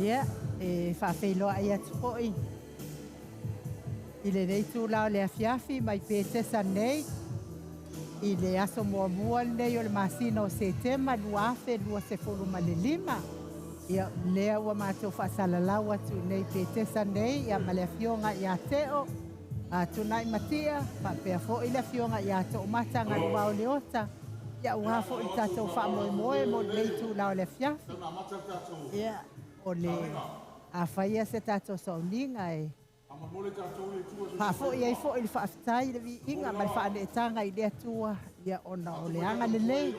Ia, e faafeiloai atu foi i lenei itula o le afiafi mai Petesa nei i le aso muamua lenei o le masina o Setema 2025. Ia, lea ua matou faasalalau atu i nei Petesa nei ia ma le afioga ia Teo a Tunai Matia, faapea foi le afioga ia Toomata Galuvao Leota, ia aua foi le tatou faamoemoe mo lenei itula o le afiafi. Ia, o le a faia se tatou sauniga e Faafo'i ai fo'i le faafetai le viiga ma le faaneetaga i le Atua, ia ona o le agalelei,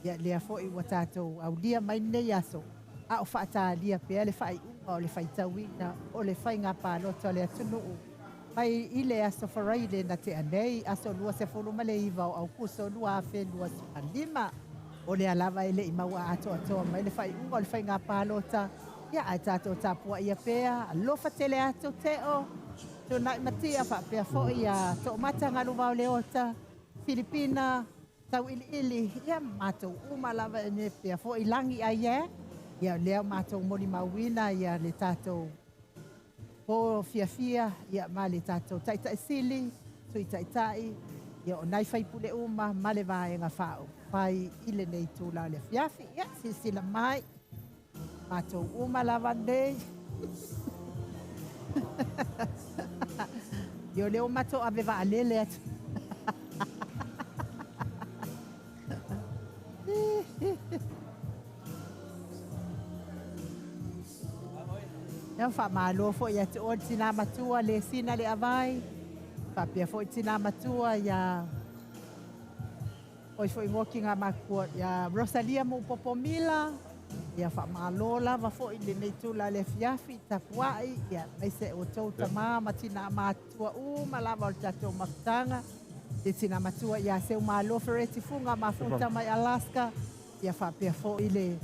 ia lea foi ua tatou aulia mai lenei aso, a o faatalia pea le faaiuga o le faitauina o le faiga palota o le atunuu mai i le aso Faraile na tea nei, aso 29 o Aukuso 2025. O lea lava e le'i maua atoatoa mai le faaiuga o le faiga palota, ia ae tatou tapuaia pea, alofa tele atu Teo, Tunai Matia faapea foi ia Toomata Galuvao Leota, Filipina, Tauiliili, ia matou uma lava e ne pea foi lagi ai e, ia lea matou molimauina ia le tatou po fiafia, ia ma le tatou taitaisili, sui taitai, ia o nai faipule uma ma le vaega faaupufai i lenei itula o le afiafi. Ia silasila mai, matou uma lava nei. Ia o lea ua matou ave vaalele atu. Ia faamalo foi ia te oe le tina matua le sina le avai, faapea foi tina matua ia oi foi ngoki ngā makua ia Rosalia Muupopomila, ia faamalo lava foi lenei tula le afiafi tapuai, ia aemaise o tou tama ma tina matua uma lava o le tatou mafutaga, le tina matua ia Seumalo Fereti Fuga mafuta mai Alaska, ia faapea foi le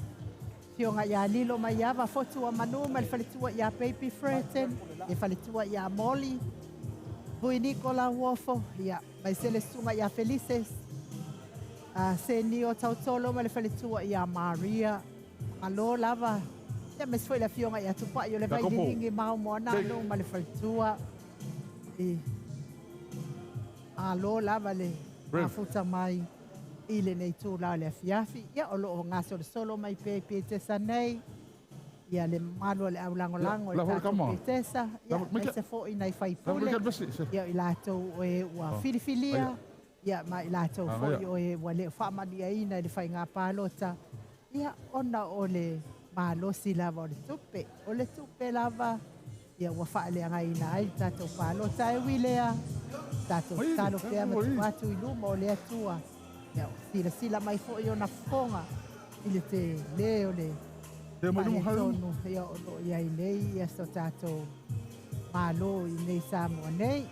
fioga ia Lilo Maiava Fotu o Manu ma le faletua ia Baby Freten, le faletua ia Molly Vui Nicola Uofo, ia aemaise le susuga ia Felices Senio Tautolo ma le faletua ia Maria. Malo lava. Ia aemaise foi le afioga ia Tupai o le Vaililingi Maomoanano ma le faletua. I malo lava le mafuta mai i lenei tula o le afiafi. Ia o loo gasolosolo mai pea i Petesa nei, ia le mamalu o le aulagolago i tatou Petesa, ia aemaise foi nai faipule, ia i latou o e ua filifilia, ia ma i latou foi o e ua le faamanuiaina i le faiga palota, ia ona o le malosi lava o le tupe. O le tupe lava, ia ua faaleagaina ai le tatou palota. E ui lea, tatou tatalo pea ma tuu atu i luma o le Atua, ia silasila mai foi ona fofoga i le tele o le faaletonu, ia o loo i ai nei ia so tatou malo i nei Samoa nei.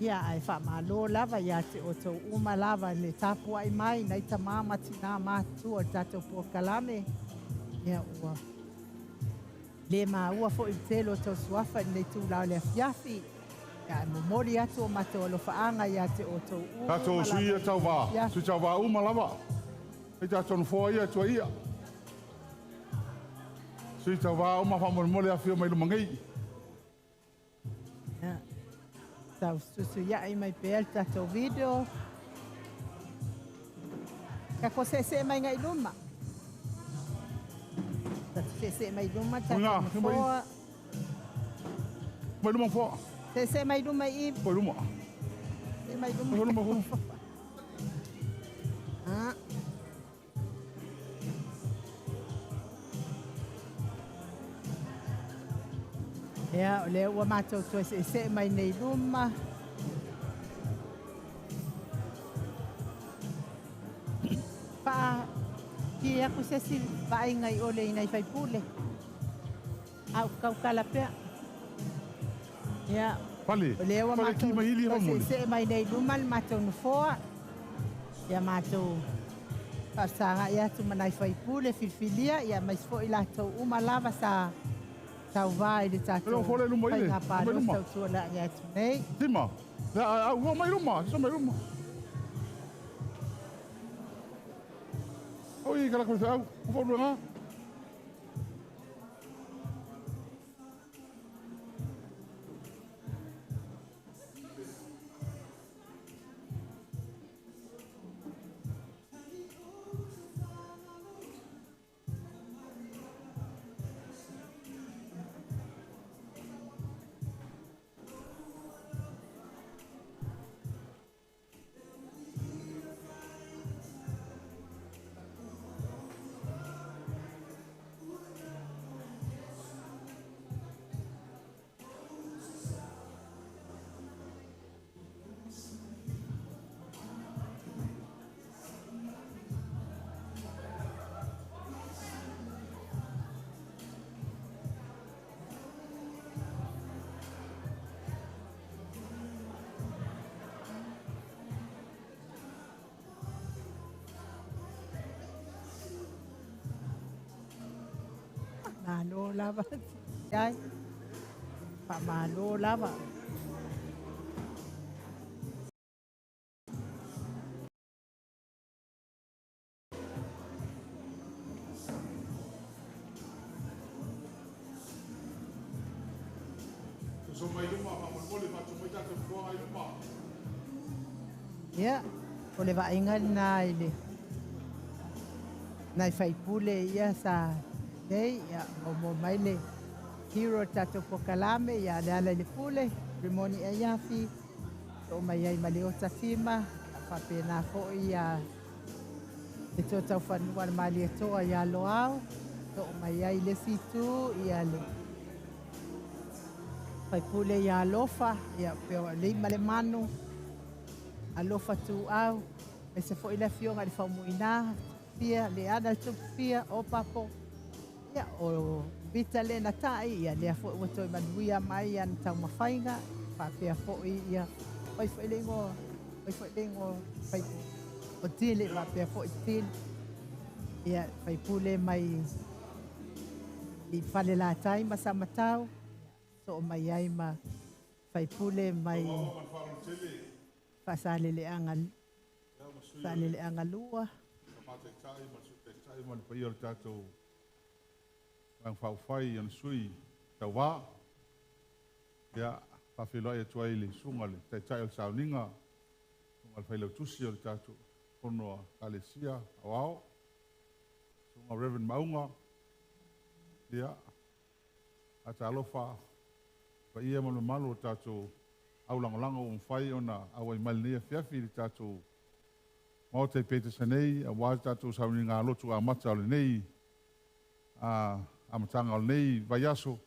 Ia ae faamalo lava ia te outou uma lava le tapuai mai nai tama ma tina matutua o le tatou polokalame. Ia ua le maua foi le tele o tou suafa i lenei tula o le afiafi. Ia ae momoli atu o matou alofaaga ia te outou uma Tatou sui ia tauvā, sui tauvā uma lava. Ai tatou nofoa ia tua ia. Sui tauvā uma faamolemole afio mai luma nei. Ia. Tau susu iai mai pea le tatou video. Ka ko sese'e mai ngai luma. Tatou sese'e mai luma tatou nofoa. Mai luma foa. Sese'e mai luma i. Mai luma. Sese'e mai luma. Mai luma foa. Ah. Ia, o lea ua matou toe seese'e mai nei luma. Faa ki aku se isi vaaiga i ole i nai faipule. A ou tautala pea. Ia, Fale, o lea ua fale ki matou mai hili toe faamolemole. seese'e mai nei luma le matou nofoa. Ia matou faafesaga'i atu ma nai faipule filifilia, ia aemaise foi latou uma lava sa tauvā i le Leo tatou fole luma ile, faiga mai palota luma. o tuala'i atu nei. Tima. La au au mai luma, so mai luma. Oi kala ko au, fo lunga. Faamalo lava ai. Faamalo lava. Soso mai luma, faamolemole, faatu mai tatou nofoaga i luma. Ia, o le vaaiga lena i le nai faipule ia sa nei, ia, maumau mai le hero o le tatou polokalame, ia le ala i le pule, Rimoni Aiafi, o mai ai ma le Ota Tima, faapena foi ia le Toetaufanua a le Malietoa ia Loau, to mai ai le isi itu, ia le faipule ia Alofa, ia pe o le ma le manu, Alofa Tuau, aemaise foi le afioga i le Faumuina, Fia, le ana le Tupufia, o Papo, ia, o Vita le Natai, ia lea foi ua toe manuia mai ia na taumafaiga, faapea foi ia, oi foi le igoa, oi foi le igoa, faipule, o Tili, faapea foi Tili, ia, faipule mai i Falelatai ma Samatau, so mai ai ma faipule mai Faasaleleaga, Faaleleaga 2. Taitai ma le Sui Taitai ma le paia o le tatou Vaega Faaupufai i ona sui tauva. Ia, faafeiloai atu ai i le susuga i le Taitai o le Sauniga, susuga i le Failautusi o le tatou Fono a Ekalesia Aoao, susuga Reverend Mauga. Ia, faatalofa paia ma le mamalu o tatou aulagolago ua mafai ona auai mai lenei afiafi i le tatou Maota i Petesa nei, aua le tatou sauniga lotu amata o lenei amataga o lenei vaiaso,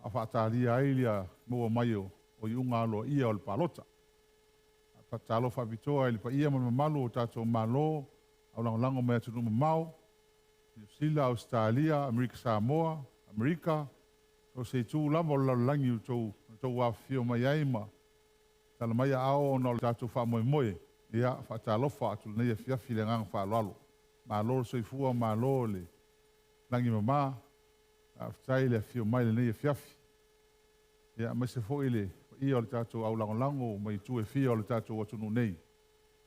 a faatalia ai le maua mai o iuga aloaia o le palota. Faatalofa faapitoa i le paia ma le mamalu o tatou Malo, aulagolago mai atunuu mamao, Niu Sila, Ausetalia, Amerika Samoa, Amerika, so se itu lava o le lalolagi ua outou afifio mai ai ma tala mai aao ona o le tatou faamoemoe. Ia, faatalofa atu lenei afiafi i le agaga faaaloalo. Malo le soifua, malo le lagi mama, faafetai le afio mai lenei afiafi. Ia, aemaise foi le paia o le tatou aulagolago mai itu e fia o le tatou atunuu nei.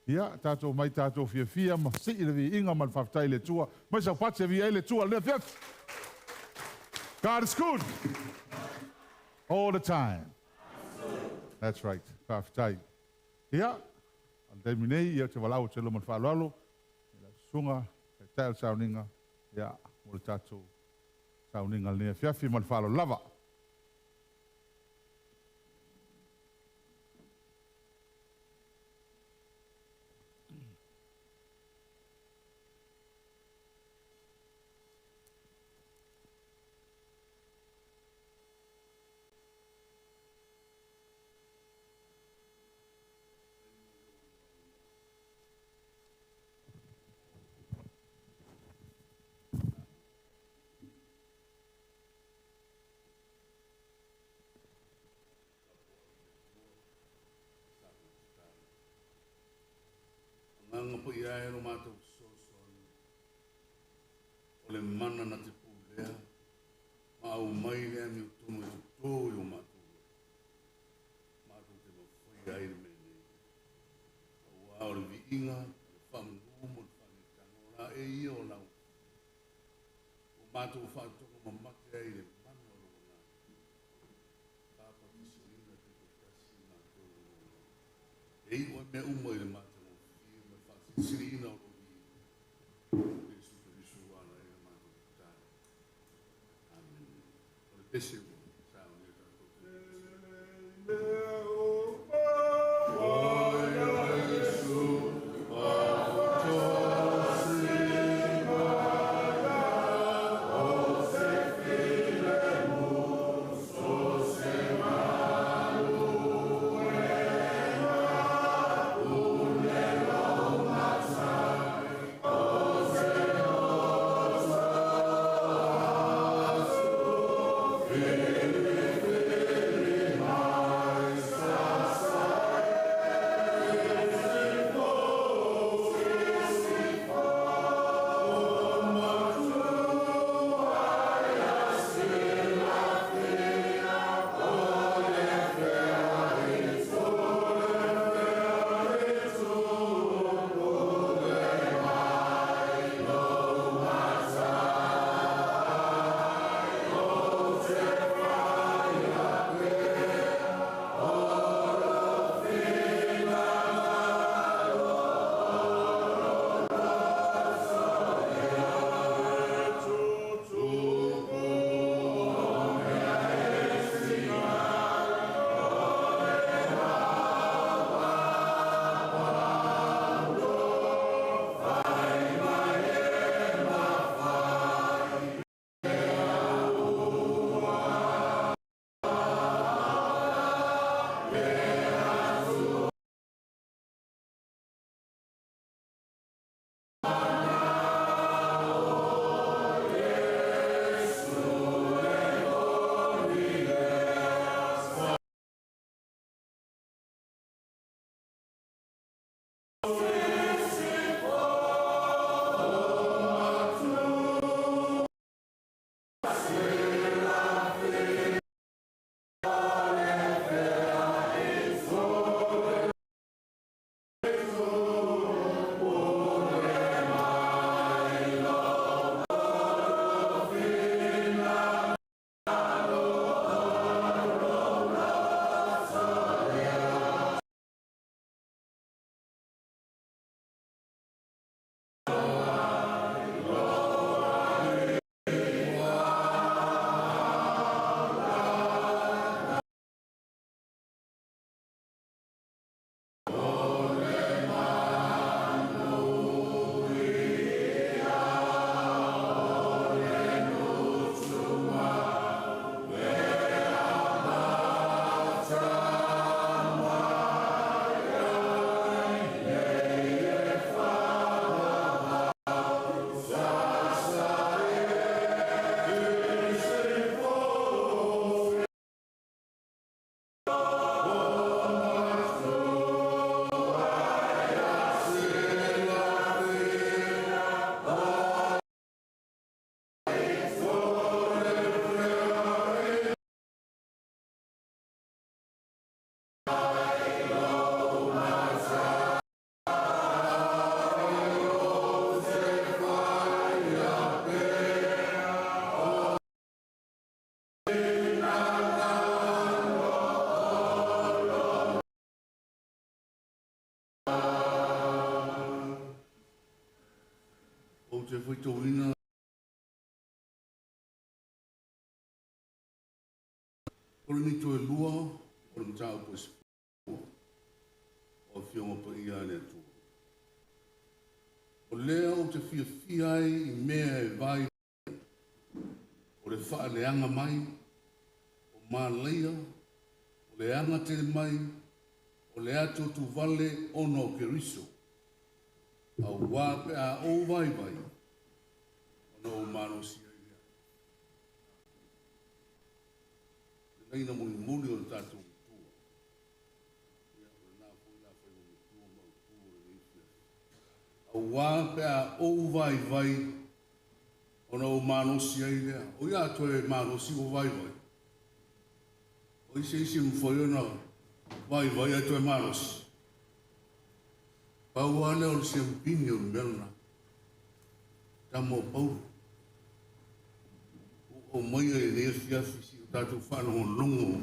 Ia, tatou mai tatou fiafia ma sii le viiga ma le faafetai i le Atua. Mai saupati e viia ai le Atua lenei afiafi. God is good all the time. That's right. Faafetai. Ia, o le taimi nei, ia ou te valaau atu ai loa ma le faaaloalo i lau susuga, Taitai o le Sauniga, ia, mo le tatou sauniga i lenei afiafi ma le faaaloalo lava. Agaga paia e lo matou fesoasoani, o le mana na te pulea ma aumai le amiotonu e toto i o matou loto, matou te mafaia ai le mea nei. Aua o le viiga, o le faamanu ma le faaneetaga, o la e ia o lau ua matou faatoga mamate ai i le mana o lou Agaga, papatisoina taitoatasi matou i lou Agaga. E iu ai mea uma i le matagofie ma le faasilisiliina o lou viiga. Iesu Keriso ua ala ai le matou tatalo. Amene. O le pese ua saunia tatou te Ou te faitauina Korinito e 2, o le mataupu e 10, o Afioga Paia a le Atua. O lea ou te fiafia ai i mea e vai o le faaleaga mai, o malaia, o le aga tele mai, o le atuatuvale ona o Keriso. Auā pe a ou vaivai, ona ou malosi ai lea. Le laina mulimuli o le tatou matua. Ia, o lena foi la faiva matua ma upu o lenei afiafi. Auā pe a ou vaivai, ona ou malosi ai lea. O ia toe malosi ua vaivai. O ise isi mafai ona vaivai ai toe malosi. Pau lava lea o le siampini o le mea lena. Tama o Paulo. Ua aumaia i lenei afiafi si o tatou faalogologo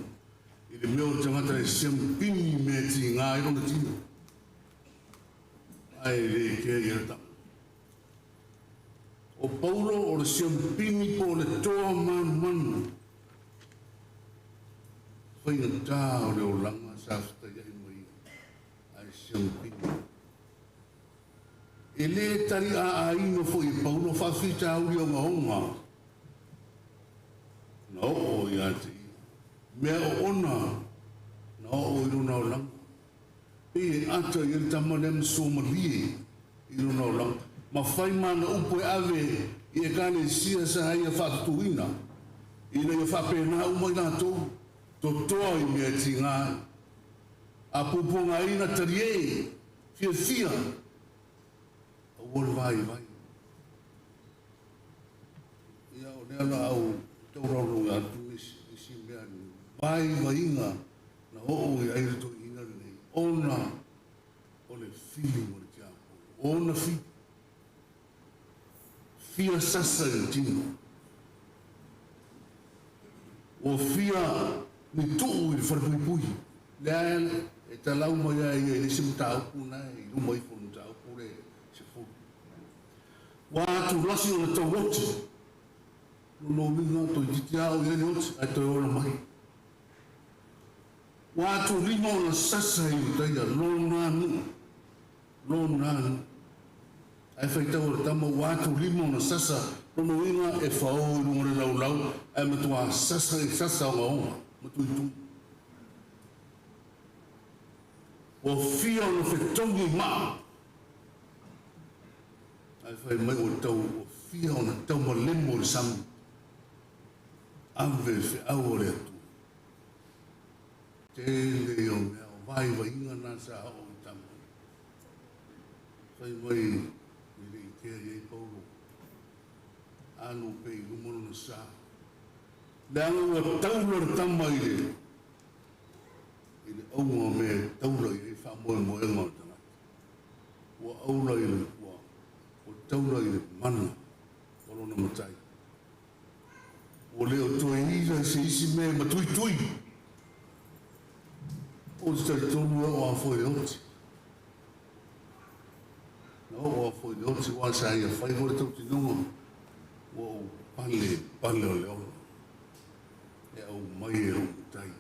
i le mea o le tagata e siampini mea e tiga ai lona tino. Ae le kea ia le tama. O Paulo o le siampini po o le toa manumanu. Faigata o le olaga sa fetaiai ma ia, ae siampini. E le taliaaina foi e Paulo faafitauli ogaoga na oo ia te ia. Mea oona na oo i lona olaga. Pei e ata i ai le tama lea ma suamalie i lona olaga. Ma fai mana upu e ave i ekalesia sa ia faatutuina, ina ia faapena uma i latou, totoa i mea e tiga ai. A puapuagaina talie, fiafia, aua le vaivai. Ia, o lea la au tauraulau atu isi mea ni vaivaiga na oo i ai le toeaina lenei, ona o le fili ma le tiapolo. Ona fili. Fia sasa i le tino. Ua fia ni tuu i le falepuipui. Lea e talau mai ai ia i le isi mataupu na e i luma ifo o le mataupu le 10. Ua atulasi o le tauoti. Lona uiga toeitiiti lava o i ai le oti ae toe ola mai. Ua atulima ona sasa i Iutaia lona nuu. Lona nuu. Ae faitau o le tama ua atulima ona sasa, lona uiga e fao i luga o le laulau ae matua sasa i sasa ogaoga ma tuitui. Ua fia ona fetogi maa. Ae fai mai ua tau ua fia ona taumalemo i le sami. Ave le feau a le Atua. Tele ia o mea o vaivaiga na sa oo i tama. Fai mai e le i tea i ai Paulo. Alu pe i luma lona sa. Leaga ua taula le tama i le i le auga o mea e taula i ai faamoemoega o le tagata. Ua aula i le ua ua taula i le mana o lona matai. Ua le o toe ila i se isi mea e matuitui. Ou te talitonu e oo lava foi i le oti. Na oo lava foi i le oti aua sa ia fai foi le tautinoga ua ou pale i le pale o le ola e aumai e lou matai.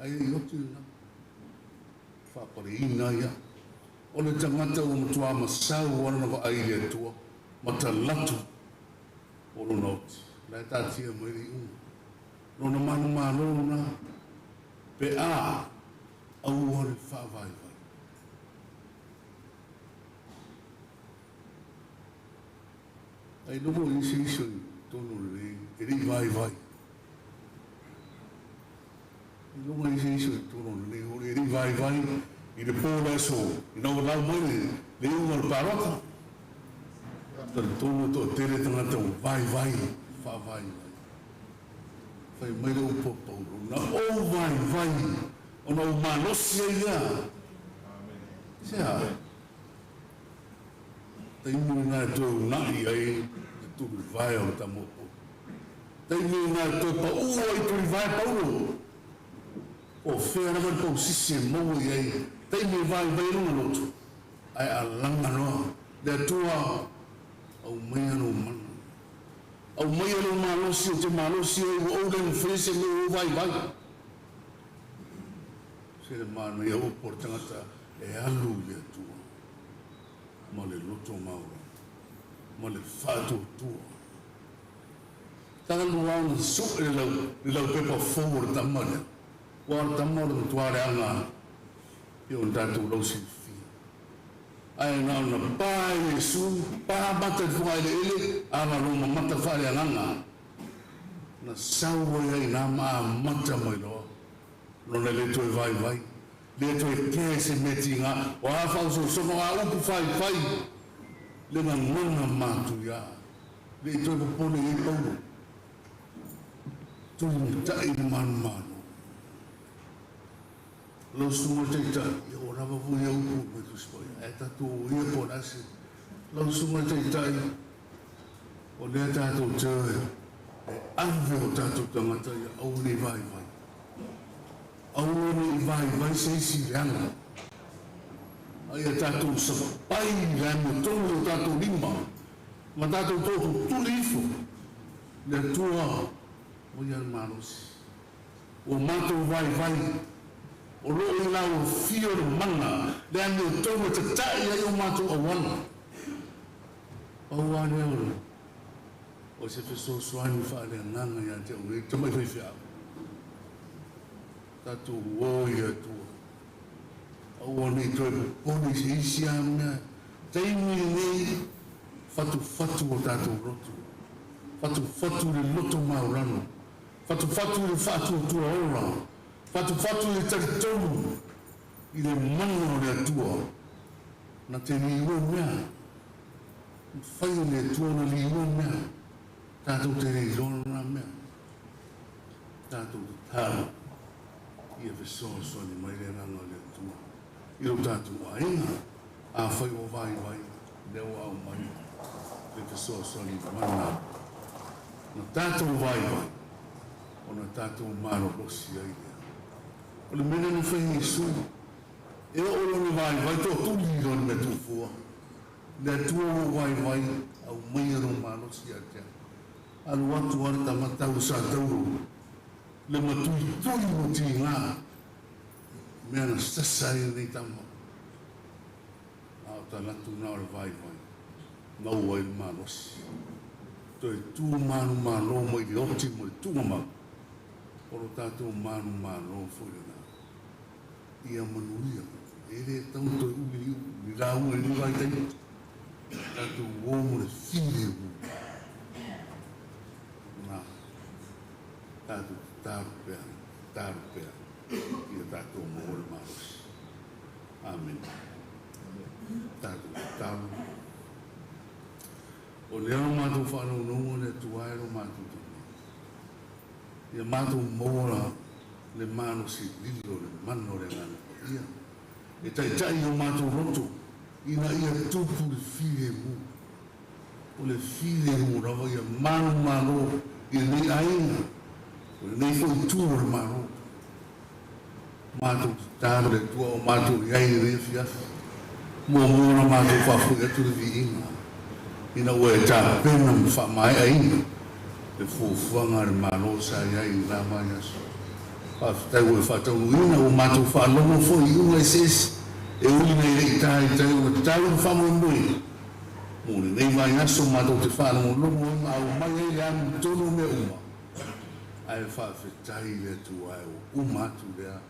Ae i oti lena. Faapaleina ai au. O le tagata ua matua masau lava lona vaai i le Atua ma talatu o lona oti. La e taatia mai le iuga. Lona manumalo lena, pe a aua le faavaivai. Ai noho i isi iso i totonu o lenei, e le i vaivai. I luga i isi iso i totonu o lenei holi, e le i vaivai i le pō le aso, ina ua lau mai le iuga o le palota. Talitonu e toatele tagata ua vaivai, faavaivai. Fai mai le upu a Paulo, na ou vaivai ona ou malosi ai lea. Se a? Taimi lena e toe uunai ai le tulivae o le tamopo. Taimi lena e toe paʻu ai tulivae Paulo. Po o fea lava le pausisi e maua i ai, taimi e vaivai ai lona loto. Ae alaga loa le Atua aumaia lou mana. Aumaia lou malosi ou te malosi ai ua ou le mafai se mea ua ou vaivai. Se le manaia upu o le tagata e alu i le Atua ma le loto maulalo ma le faatuatua. Talu lava ona sue le lau le laupepa fou o le tama lea, aua o le tama o le matua leaga i ona tatou lausilafia. Ae na ona pa e Iesu, pa mata i le fogaeleele, ala loma mata faaleagaga. Na sau ai lava i ina ma amata mai loa lona le toe vaivai, le toe kea i se mea tiga, o a faaosoosoga, o a upu faifai, le gagana matuia. Le i toe popole i ai Paulo, tulimatai le manumalo. Lau Susuga i le Taitai, ia ua lava foi ia upu mai Tusi Paia, ae tatou o ia po o le a se. Lau Susuga i le Taitai, o lea tatou te e ave o tatou tagata ia aua ne i vaivai. Aua ne i vaivai se isi i le ala. A ia tatou sapai i le amiotonu i o tatou lima ma tatou tootutuli ifo le Atua o ia le malosi. Ua matou vaivai, o lo o i lau afio le mana, le amiotonu e tatai ai o matou auala. Pau lava lea o le o se fesoasoani faaleagaga ia te au nei tamai faifeau. Tatou o i le Atua. Aua ne i toe popole i se isi lava mea. Taimi lenei, fatufatu o tatou loto. Fatufatu i le loto maulalo. Fatufatu i le faatuatua ola. Fatufatu i le talitonu i le mana o le Atua na te liua mea. Mafai e le Atua ona liua mea. Tatou te le iloa lena mea. Tatou tatalo ia fesoasoani mai le Agaga o le Atua i lo tatou aiga. Afai ua vaivai, lea ua aumai le fesoasoani mana na tatou vaivai ona tatou malolosi ai lea. O le mea lea na fai e Iesu, e oo lona vaivai toatuli i lona mea tuufua. Le Atua ua ou vaivai, aumaia lou malosi ia te au. Alu atu lava le tama tau sa tauro le matuitui ua tiga mea na sasa ai lenei tama. A o talatu na o le vaivai maua ai le malosi. Toe tu manumalo mai le oti ma le tugamau o lo tatou manumalo foi lena. Ia manuia. E le tatau ona toe umi ni lauga i lenei vaitaimi. Tatou o mo le filemu. Na tatou tatalo pea, tatalo pea ia tatou maua le malosi. Amene. Tatou tatalo. O lea lo matou faanounouga le Atua e lo matou Tama. Ia matou maua le malosi lilo le mana o le Agaga Paia e taitai i o matou loto ina ia tupu le filemu. O le filemu lava ia manumalo i lenei aiga, o lenei foi itu o le Malo. Matou tatalo le Atua o matou i ai i lenei afiafi. Muamua ona matou faafoi atu le viiga ina ua e tapena ma faamaeaina le fuafuaga a le Malo sa i ai i le la vaiaso. Faafetai ua e faataunuuina, ua matou faalogo foi i iuga eseese e ui ina e le i ta i tai ona tau le faamoemoe. Mo lenei vaiaso matou te faalogologo ai ma aumai ai le amu tonu o mea uma. Ae faafetai i le Atua ua uma atu lea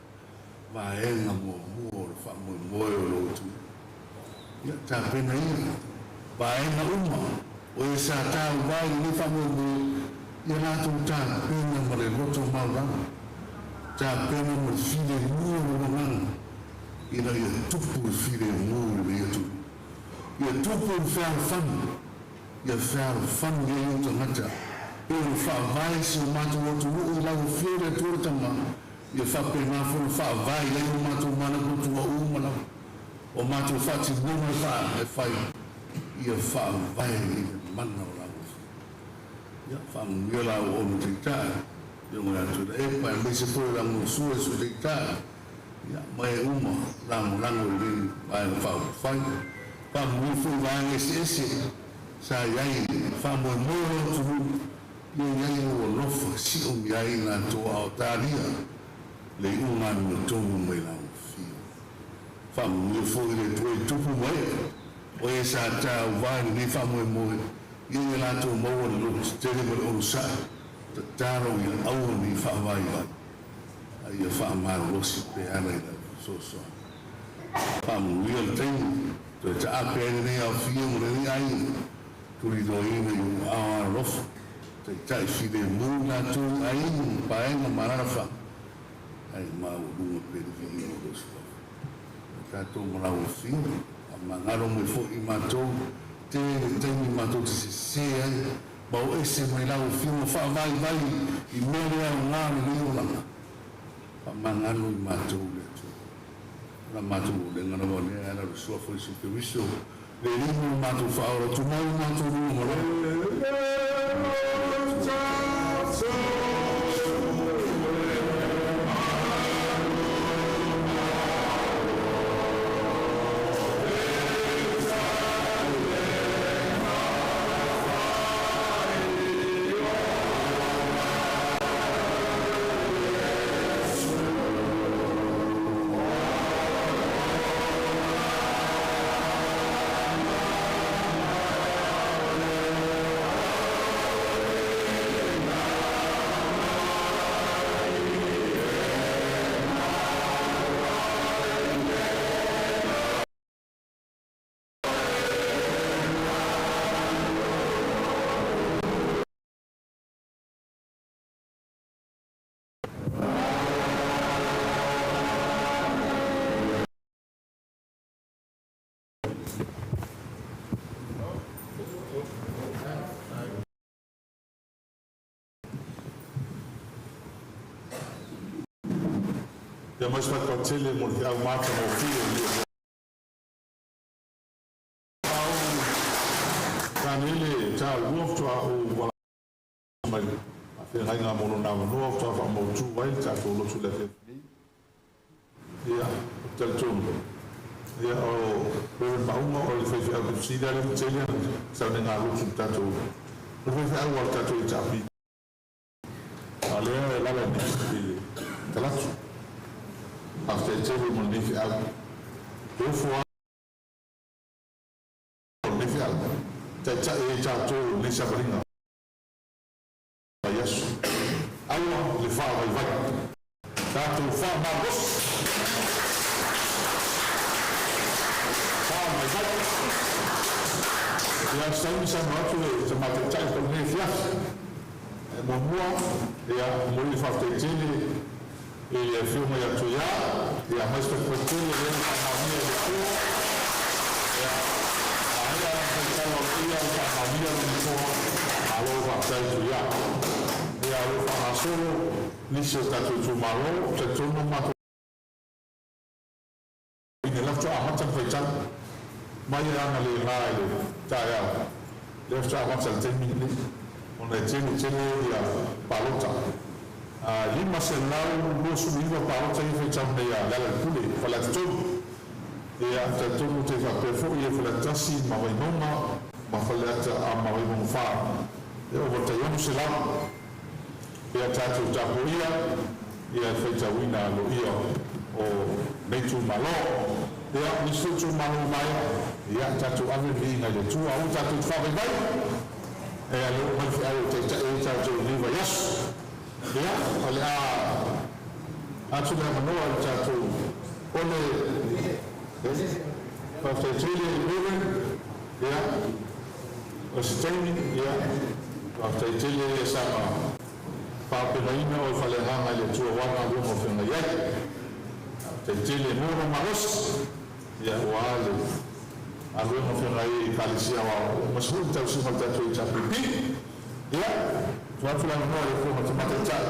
vaega muamua o le faamoemoe o lou atunuu. Ia tapena ia vaega uma o e sa taua i lenei faamoemoe, ia latou tapena ma le loto maulalo, tapena ma le filemu o le agaga, ina ia tupu le filemu i lenei atunuu. Ia tupu le fealofani, Ia fealofani ai ou tagata, pei ona faavae si o matou atunuu i lau Afio le Atua le Tama, ia faapena foi ona faavae i ai o matou manatunatuga uma lava, o matou faatinoga e faa e fai, ia faavae i le mana o lau Afio. Ia faamanuia la auauna Taitai, Afioga ia Tuilaepa, aemaise foi o le Amonosua e Sui Taitai, Ia, ma e uma lagolago i lenei Vaega Faaupufai. Faamanuia foi i vaega eseese sa i ai faamoemoe o le atunuu, ia i ai ou alofa siomia ai i latou a o talia le iuga amiotonu mai lau Afio. Faamanuia foi i le Atua i tupu ma ee o e sa tauvā i lenei faamoemoe, ia ia latou maua le lototetele ma le onosai, tatalo ia aua ne i faavaivai, a ia faamalolosi pea ala i lau fesoasoani. Faamanuia le taimi toe taape ai lenei aofia ma lenei aiga, tuliloaina i ou aao alolofa, taitai filemu i latou i aiga ma paega ma alaalafaga, ae maualuga pea le viiga o lou suafa. O tatou ma lau Afioga, faamagalo mai foi i matou, tele taimi matou te sesē ai, ma o ese mai lau Afioga faavaivai i mea le aoga o lenei olaga. Faamagalo i matou le Atua. O la matou ulega lava lea e ala i le suafa o Iesu Keriso, le Alii ma lo matou Faaola, tumau i matou luga ma lalo. Ia mai se faatele mo le feau matagofie o le Daniele taua faatoa ou valaau mai le faafeagaiga mo lona avanoa faatoa faamautu ai le tatou lotu i le afiafi nei. Ia, ou te talitonu, ia, o Reverend Maauga o le faifeau Niu Sila lea na tele ana sauniga lotu i le tatou, o le faifeau a le tatou HRPP. A o lea e lala i le talaatu. Faafetai tele mo lenei feau. E ofo lava lenei feau, taitai ai tatou i lenei savaliga vaiaso. Aua le faavaivai. Tatou faamalosi. Faavaivai. Ia, o se taimi saunoa atu le Tama Taitai o lenei afiafi. E muamua, ia, momoli le faafetai tele i le Afioga ia Tuia, ia aumai se patupatu tele lea ua faamaonia e le Atua. Ia, maea ona faitau aloaia ua faamaonia le Nofoa, malo faafetai Tuia. Ia, o lo o faagasolo nisi o tatou itumalo, talitonu matou ina lea faatoa amata ona faitau mai e ana le la i le taeao, lea faatoa amata i le taimi lenei, ona e tele tele ia palota. 529 palota ia faitau nei a Lealailepule, Faleata 3. Ia, talitonu te faapea foi ia Faleata 1 ma Vaimauga ma Faleata ma Vaimauga 4. E ova tai 600. Ia tatou tapuaia ia le faitauina aloaia o nei itumalo. Ia, nisi foi itumalo maea, ia tatou ave le viiga i le Atua, aua tatou te faavaivai. E ale oo mai feau e taitai ai tatou i lenei vaiaso. Ia, o le a atu le avanoa i le tatou o le faafetai tele Reverend. Ia, o se taimi, ia, faafetai tele ia saga faapenaina o le faleagaga i le Atua ua galuega o feagai ai. Faafetai tele mo lou malosi, ia, ua le galuega o feagai ai i Ekalesia Aoao ma se foi le tausiga o le tatou HRPP. Ia, tuu atu le avanoa i le Afioga i le Tama Taitai,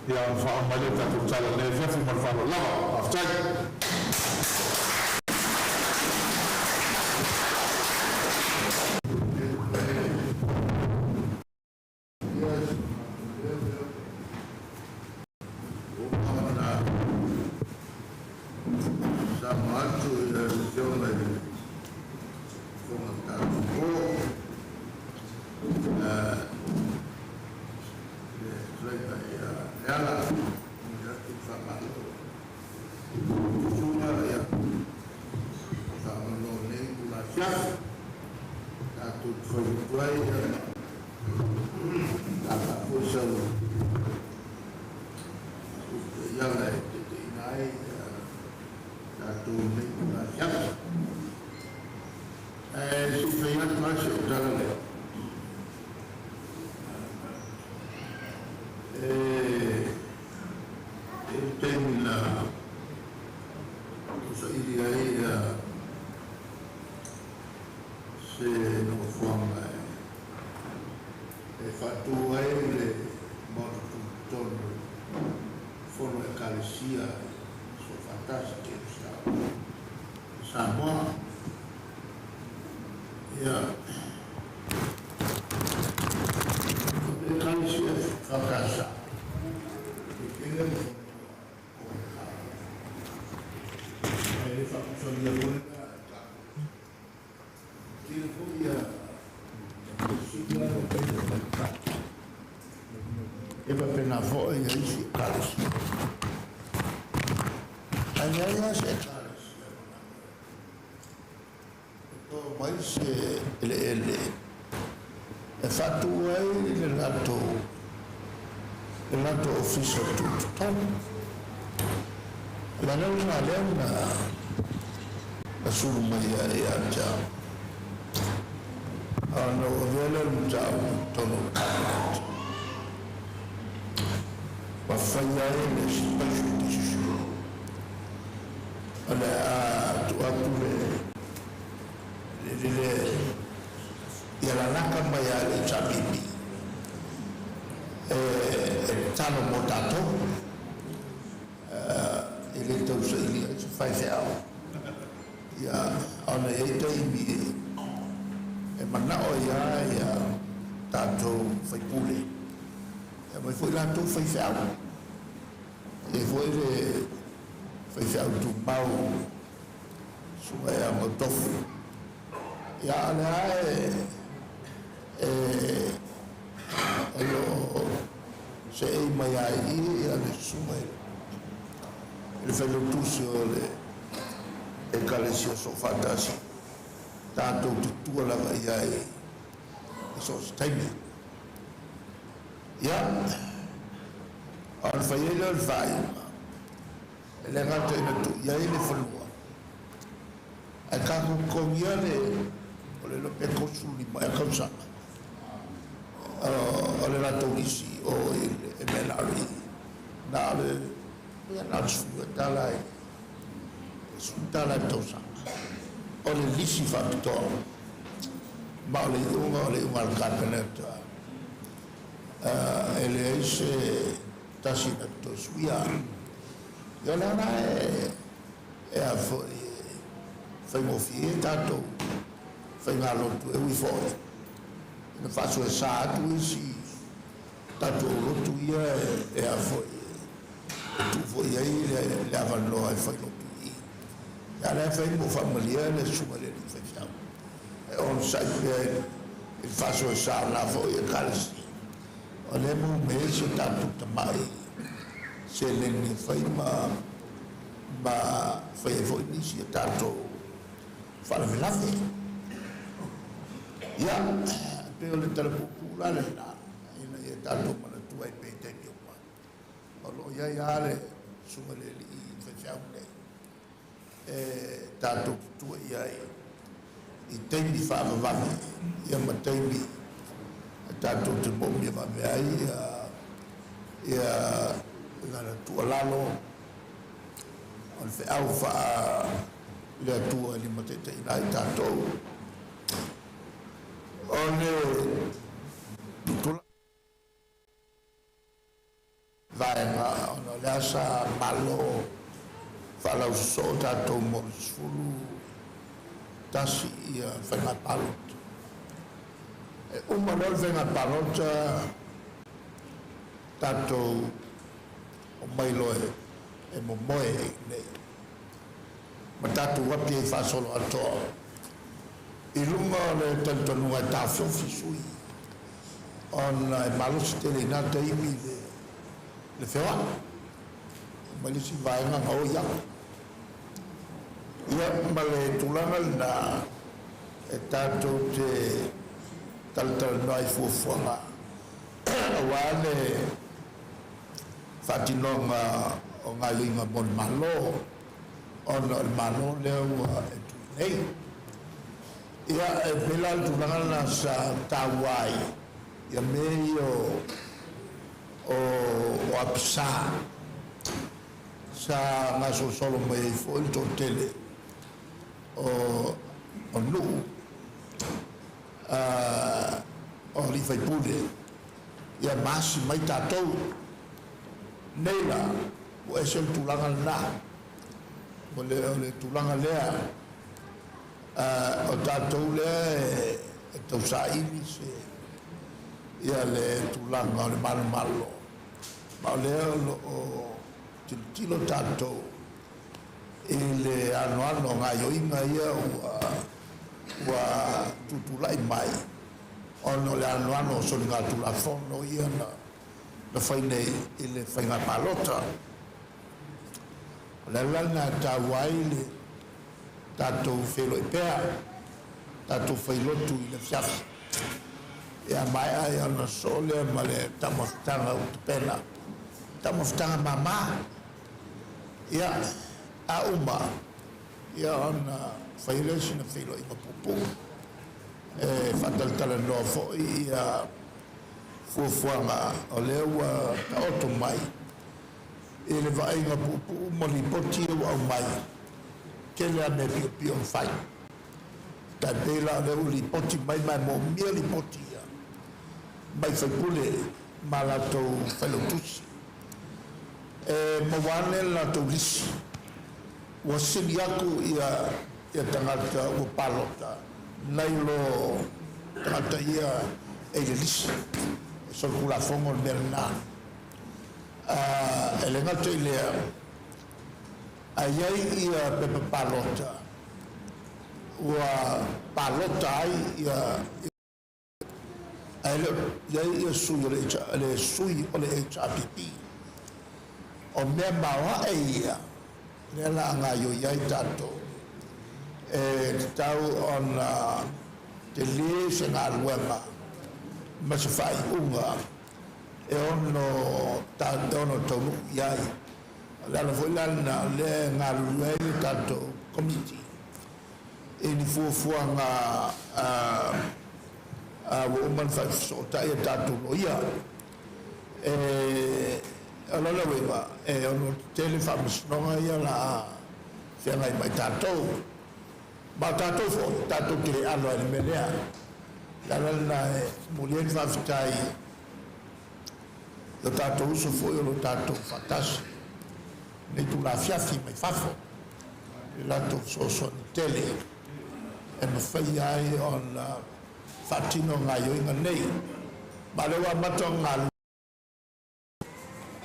ia ona faauma mai lea o le tatou tala i lenei afiafi ma le faaaloalo lava. Faafetai. afiafi tatou te failotu ai ma tata foi sau iala e taitaiina ai tatou lenei itula afiafi. Ae se i fai atu lava si ou tala lea, e i ai le taimi na tausaili ai se nofoaga e faatū ai le Maota Tutotonu Fono Ekalesia Soofaatasi Kerisiano i Samoa. Ia, o le Ekalesia Efakalesa, e tele le fanua o le Ae le faapusalia foi lena e tatou. Tele foi ia sili lava o taimi o faigata. E faapena foi ia isi Ekalesia. Ae leai lava se Ekalesia e to mai se eleele e faatu ai le latou ofisa tutotonu. O le ala lena lea na sulu mai ai ia te au, ona ua avea lea o le mataupu i totonu o le Kapeneta, ma faia ai le special decision o le a tuu atu le le ia lalaka mai a le HRPP e talo mo tatou e le tausailia ai se faifeau. Ia, ona e i ai taimi e manao ai lava ia tatou faipule, e aumai foi latou faifeau. E i ai foi le faifeau tumau susuga ia Mautofu. Ia, a o lea e o lo o seei mai lava i i le susuga i le failautusi o le Ekalesia Soofaatasi, tatou te tua lava i ai i so o se taimi. Ia, ona fai ai lea o le faaiuga, e le gata ina tuu i ai le fanua, ae tatou totogia le, o le iloa pe 35 ea tausaga o le latou lisi o i le MNRE, na o le, ia na o le $10 i $10 i le tausaga. O le lisi faapitoa, ma o le iuga o le iuga a le Kapeneta, e leai se tasi na te toe suia. Ia o lea la e a foi e faigofie ai tatou faigalotu e ui foi ina faasoesa atu isi tatou lotu ia e a foi e tuu foi ai le avanoa e failotu i i. Ia lea fai mo faamalia le susuga i le alii faifeau e onosai pea i le faasoesa o la foi Ekalesia. O lea e maua mai ai si o tatou tamai seleni e fai ma fai ai foi nisi o tatou faalavelave. Ia, pei o le tala puupuu la lena, ina ia tatou manatua ai pea i taimi uma, o lo o i ai lava le susuga i le alii faifeau nei e tatou te tua i ai i taimi faavavave, ia ma taimi e tatou te moomia vave ai ia lana tuualalo o le feau faa le Atua e limataitaiina ai tatou. O le tutula vaega ona o lea sa malo faalausosoo tatou mo le 11 ia faiga palota. E uma loa le faiga palota tatou o mai loa e momoe nei ma tatou api ai faasolo atoa i luga o le talitonuga e taofiofi sui ona e malosi tele i nā taimi le feoai mai le isi vaega gaoi atu. Ia ma le tulaga lena. e tatou te talatalanoa ai i fuafuaga aua le faatinoga o gaoioiga mo le Malo, ona o le Malo lea ua e tui nei. Ia, e pei la o le tulaga lena sa taua ai ia mea ia o apisa sa gasolosolo mai ai foi le toatele o nuu o alii faipule ia maasi mai tatou. Nei la, ua ese le tulaga lena, o le tulaga lea o tatou lea e tausaili se ia le tulaga o le malomalo, ma o lea o lo o tilotilo tatou i le anoano o gaoioiga ia ua tutulai mai ona o le anoano o soligatulafono ia na fai nei i le faiga palota. O le ala lena e taua ai le tatou feiloai pea, tatou failotu i le afiafi. Ia maea ai ona sosoo lea ma le taumafataga ua tapena, taumafataga mama. Ia, a uma, ia ona fai lea sina feiloaiga puupuu e faatalatalanoa foi ia fuafuaga o lea ua taoto mai i le vaaiga puupuu ma lipoti ia ua aumai, tele lava mea piopio na fai. Tai pei la o lea ua lipoti mai ma e moomia lipoti ia mai faipule ma latou failautusi. E maua ane le latou lisi, ua sili atu ia tagata ua palota nai lo tagata ia e i le lisi. E solitulafono le mea lena. E le gata i lea, ae i ai ia pepa palota ua palota ai ia ae le o i ai ia sui o le sui o le HRPP. O mea maoae ia lea la a gaoioi ai tatou, e tatau ona tele se galuega ma se faaiuga e ono taunuu i ai. O le ala foi la lena o lea e galulue ai le tatou komiti i ni fuafuaga ua uma ona faafesootai a tatou loia. E o lona uiga e ono tetele faamasinoga ia la a feagai ma i tatou. Ma o tatou foi, tatou te le alo ai i le mea lea. O le ala lena e momoli ai le faafetai i o tatou uso foi o lo tatou faatasi nei itula afiafi mai fafo i le latou fesoasoani tele e mafai ai ona faatino gaoioiga nei. Ma o lea ua amata ona galulue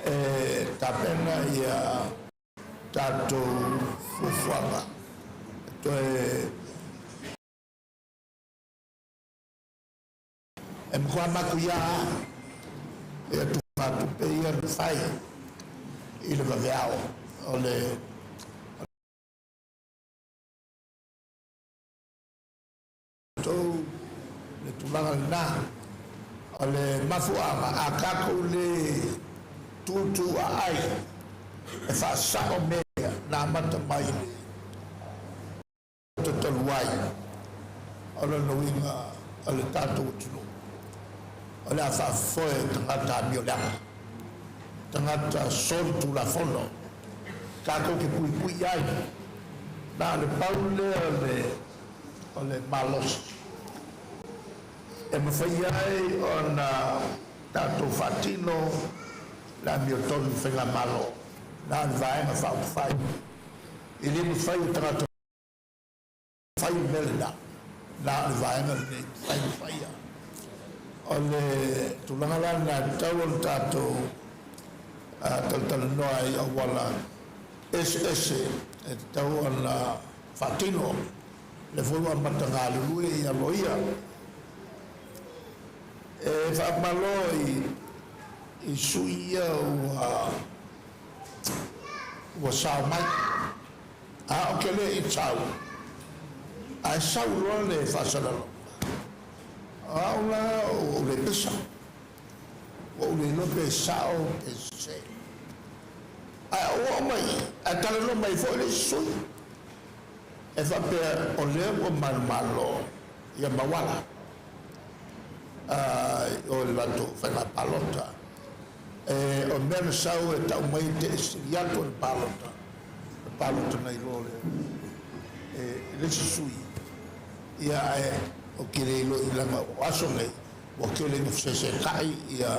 e tapena ia tatou fuafuaga e toe e matua matuia ia tufatupe ia na fai i le vaveao o le tou le tulaga lena. O le mafuaaga a tatou le tutu aai e faasao mea na amata mai le tatalu ai, o lona uiga o le tatou atunuu o le a faafofoe tagata amioleaga, tagata solitulafono tatou te puipui ai. Na o le pau lea o le malosi e mafai ai ona tatou faatino le amiotonu i faigamalo, na o le vaega faaupufai. E le mafai e tagata fai le mea lena, na o le vaega lenei mafai ona faia. O le tulaga la lena e tatau ona tatou talatalanoa ai auala eseese e tatau ona faatino. Le foi ua amata galulue ia loia. E faamalo i sui ia ua sao mai. A o ke le i sau. Ae sau loa le faasalalauga, o au la ua ou le pesa, ua ou le iloa pe sao pe sese. Ae ou oo mai i i, ae talanoa mai foi le isi sui e faapea o lea ua manumalo ia Mauala o le latou faiga palota. E, o mea na sau e tau mai e te sili atu o le palota, le palota nai lo le e le isi sui. Ia ae o ke le iloa i laga o aso nei, ua tele ina fesesetai ia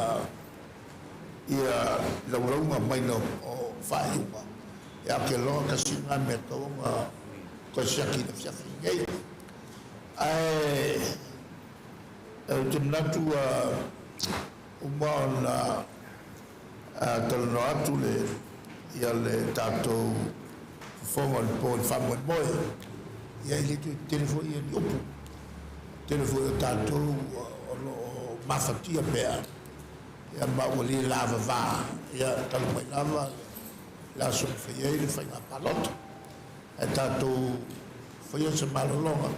laulauga mai na o faaiuga. Ia ke loa kasi ngā mea taonga koe siaki na fiafi nei. Ae ou te manatu uma ona talanoa atu le ia le tatou fofoga o le po i le faamoemoe. Ia e le toe tele foi ia ni upu. Tele foi o tatou o lo o mafatia pea. Ia ma ua le lavava ia talu mai lava le aso na fai ai le faiga palota. Ae tatou faia se malologa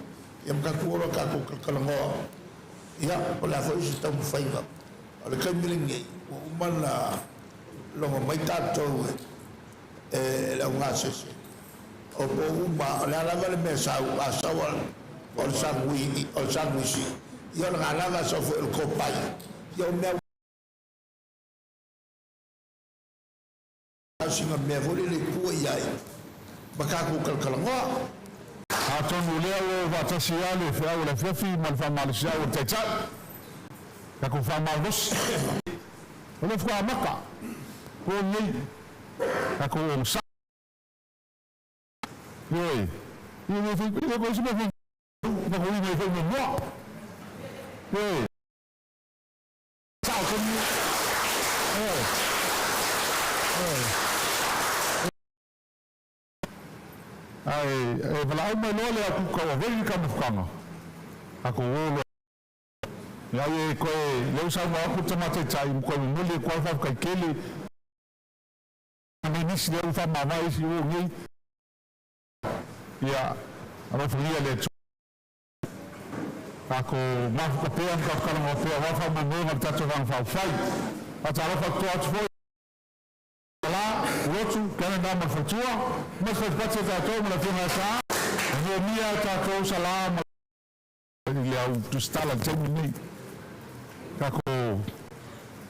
ia ma tatou ola tatou talatalanoa. Ia o le a foi se taumafaiga. O le taimi lenei ua uma na logo mai tatou e le augasese. O po uma, o le a lava le mea sau, a sau o le sangui, o le sanguisi, ia o le lava sau foi o le kopai. Ia o mea sina mea foi lele tua i ai ma tatou talatalanoa. Atonu lea ua faatasi ia le feau o le afiafi ma le faamalosiau o le Taitai. Tatou faamalosi. O le faatoa amata. Po nei. Tatou onosai. Ioe. Ia le fai ia ko se mea ma ko ina foi mo. Ioe. Sao ko ni. Ioe. Ioe. Ai e valaau mai loa le au kuka ua veli ka mafukanga. Ako o loa. Ia e koe leu sau ma aku tamataitai mo koe momoli e koe whawhakai kele. Nei nisi leu whamawai isi o nei. Ia, alofagia le Atua. Ako mafuka pea ma kakalanga pea wafa ma mo ma tatou vanga whaufai. Fatalofa toa atu foi. La, uotu, kana nā ma fatua. Ma whaipate tātou ma la whinga sa. Mo mia tātou sa la ma i le au tusitala le taimi nei. Kako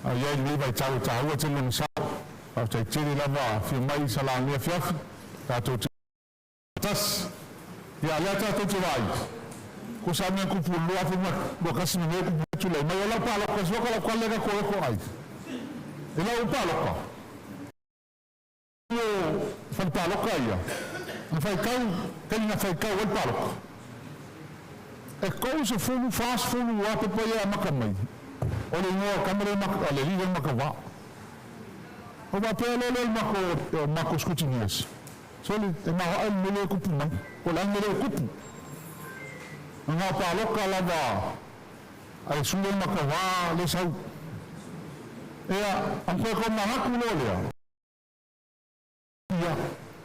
ai ai le vai tau tāua te lona sao. Au tai tele lava fia mai sa la mea fiafi. Tātou te tasi. Ia lea tātou te vai. Ko sa mea kupu lua afu ma lua kasi me mea kupu tulai. Mai o lau pāloka, soka lau kwalega ko e ko ai. E lau pāloka. O whai pāloka ia. Na whai kau, kei na whai kau el pāloka. E kou se fulu, fas fulu, wa pe pa ia maka mai. O le ingoa kamere maka, o le liga maka wa. O wa pea lele mako, mako scrutineers. Soli, e maha ai mele kupu mai. O le mele kupu. Ngā pāloka lava, ai sule maka wā le sau. Ea, ang koe ko mahaku lo lea. Ia,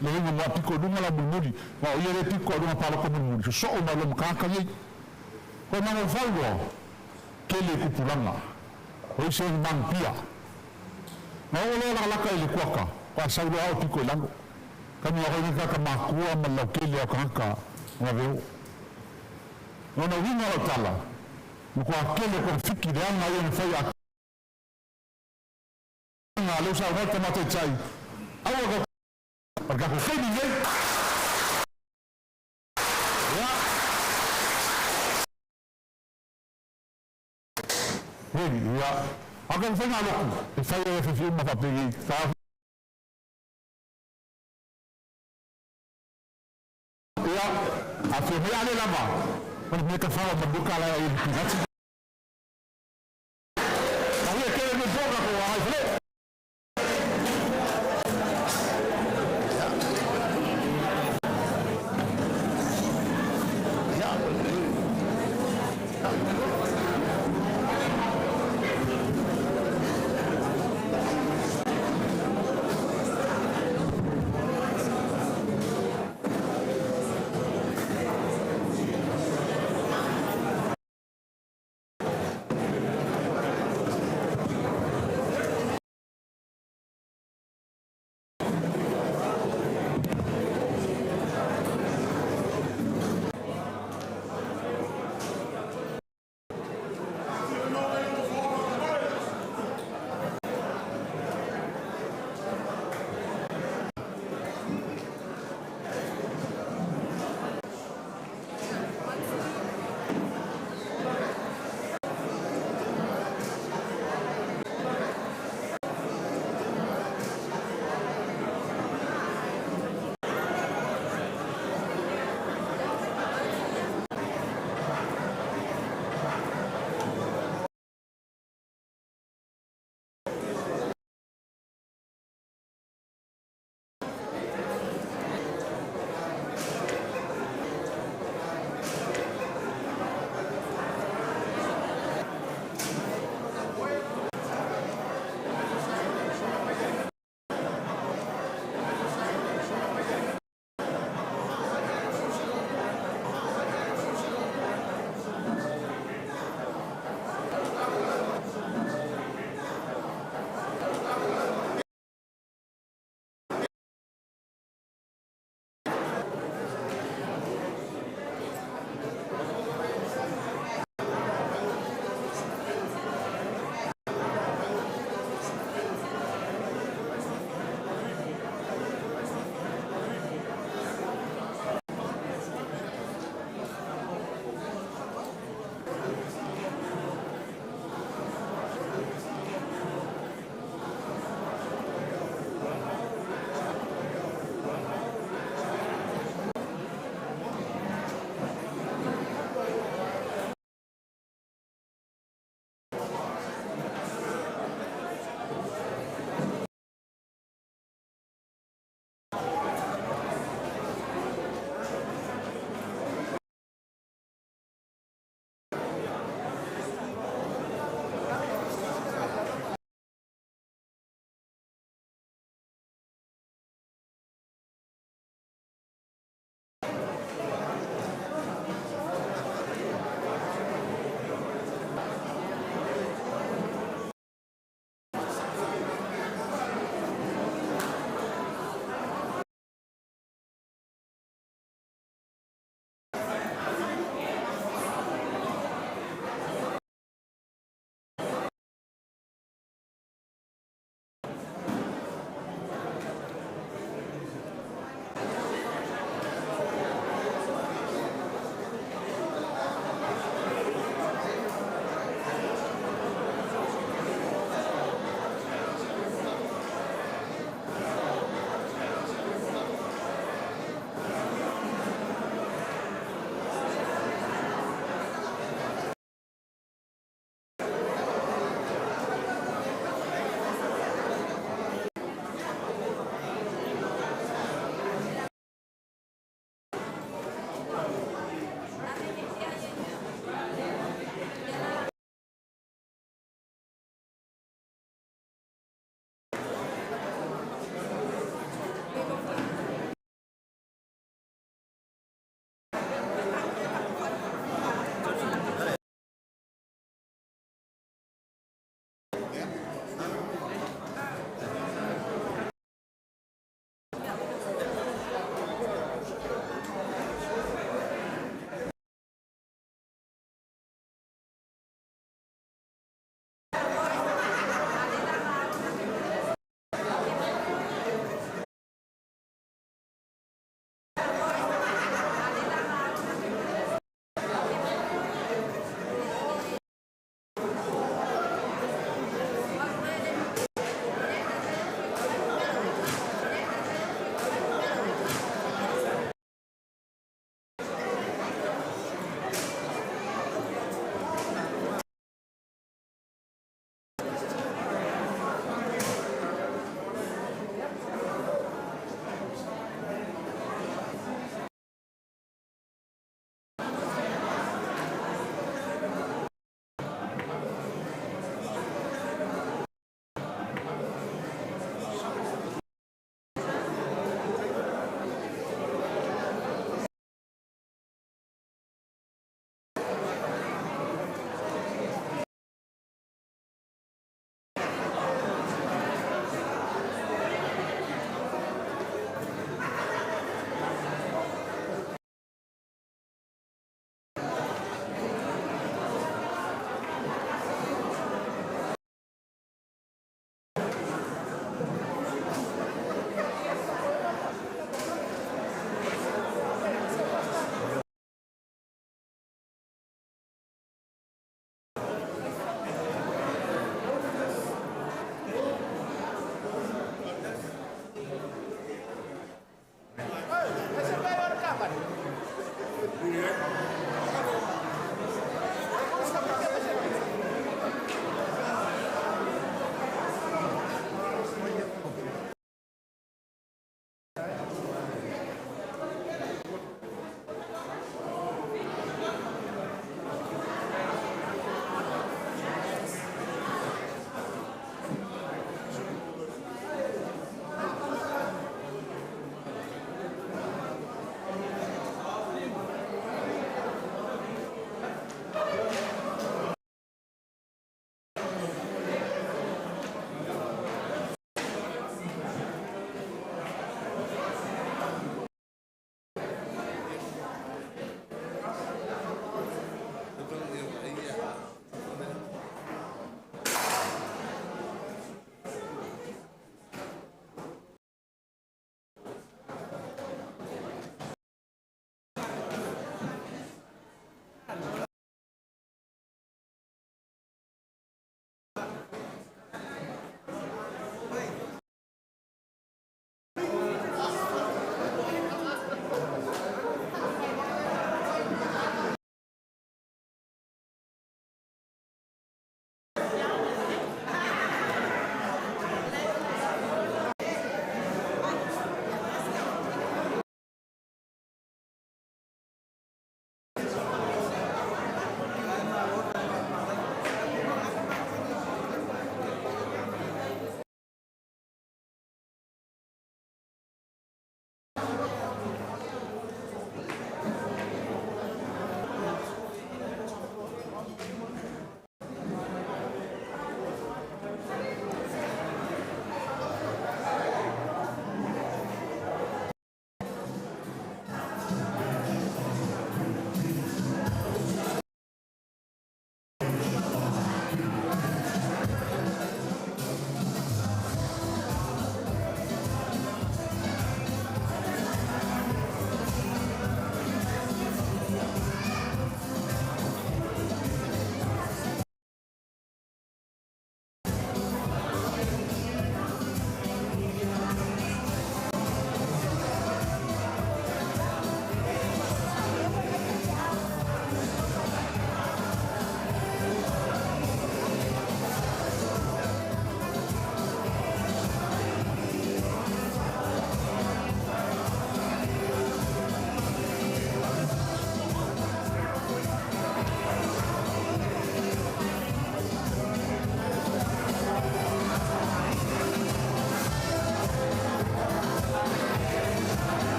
le inga mua piko lunga la mulmuli. Wa o ia le piko a lunga pāloka mulmuli. So so o mai lo makaka iei. Koe manga whau kele kupulanga. O ise mang pia. Ma o loa laka laka i le kuaka. Kwa sau loa au piko i lalo. Kami wa koe kaka makua ma lau kele au kangaka nga veo. Ona winga lau tala. Ma kua kele kua fiki le anga ia na whai a ngā leu sa wai tamate tai. Aua ka o ka ko whaini nei. Ia. Hei, ia. A ka whainga loku. E whai e whiwhi uma whapegi. Ka Ia. A whia mea ale lava. O le mea ka whawa manduka la i le A ia kere me poka ko ai whale.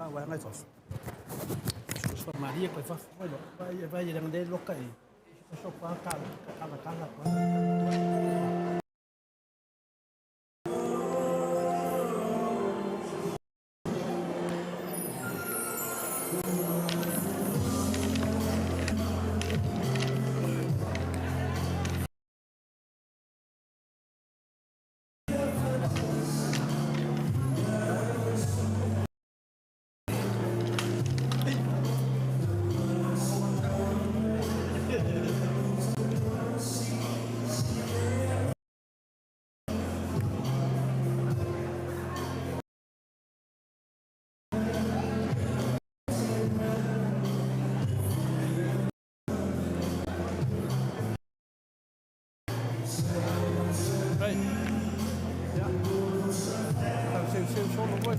vaega i fafo. Sosomalia koe fafo mai loa. Vai vai le ngale loka i. So pa ka kala kala kala. Right. Yeah. Tau seu seu solo koe.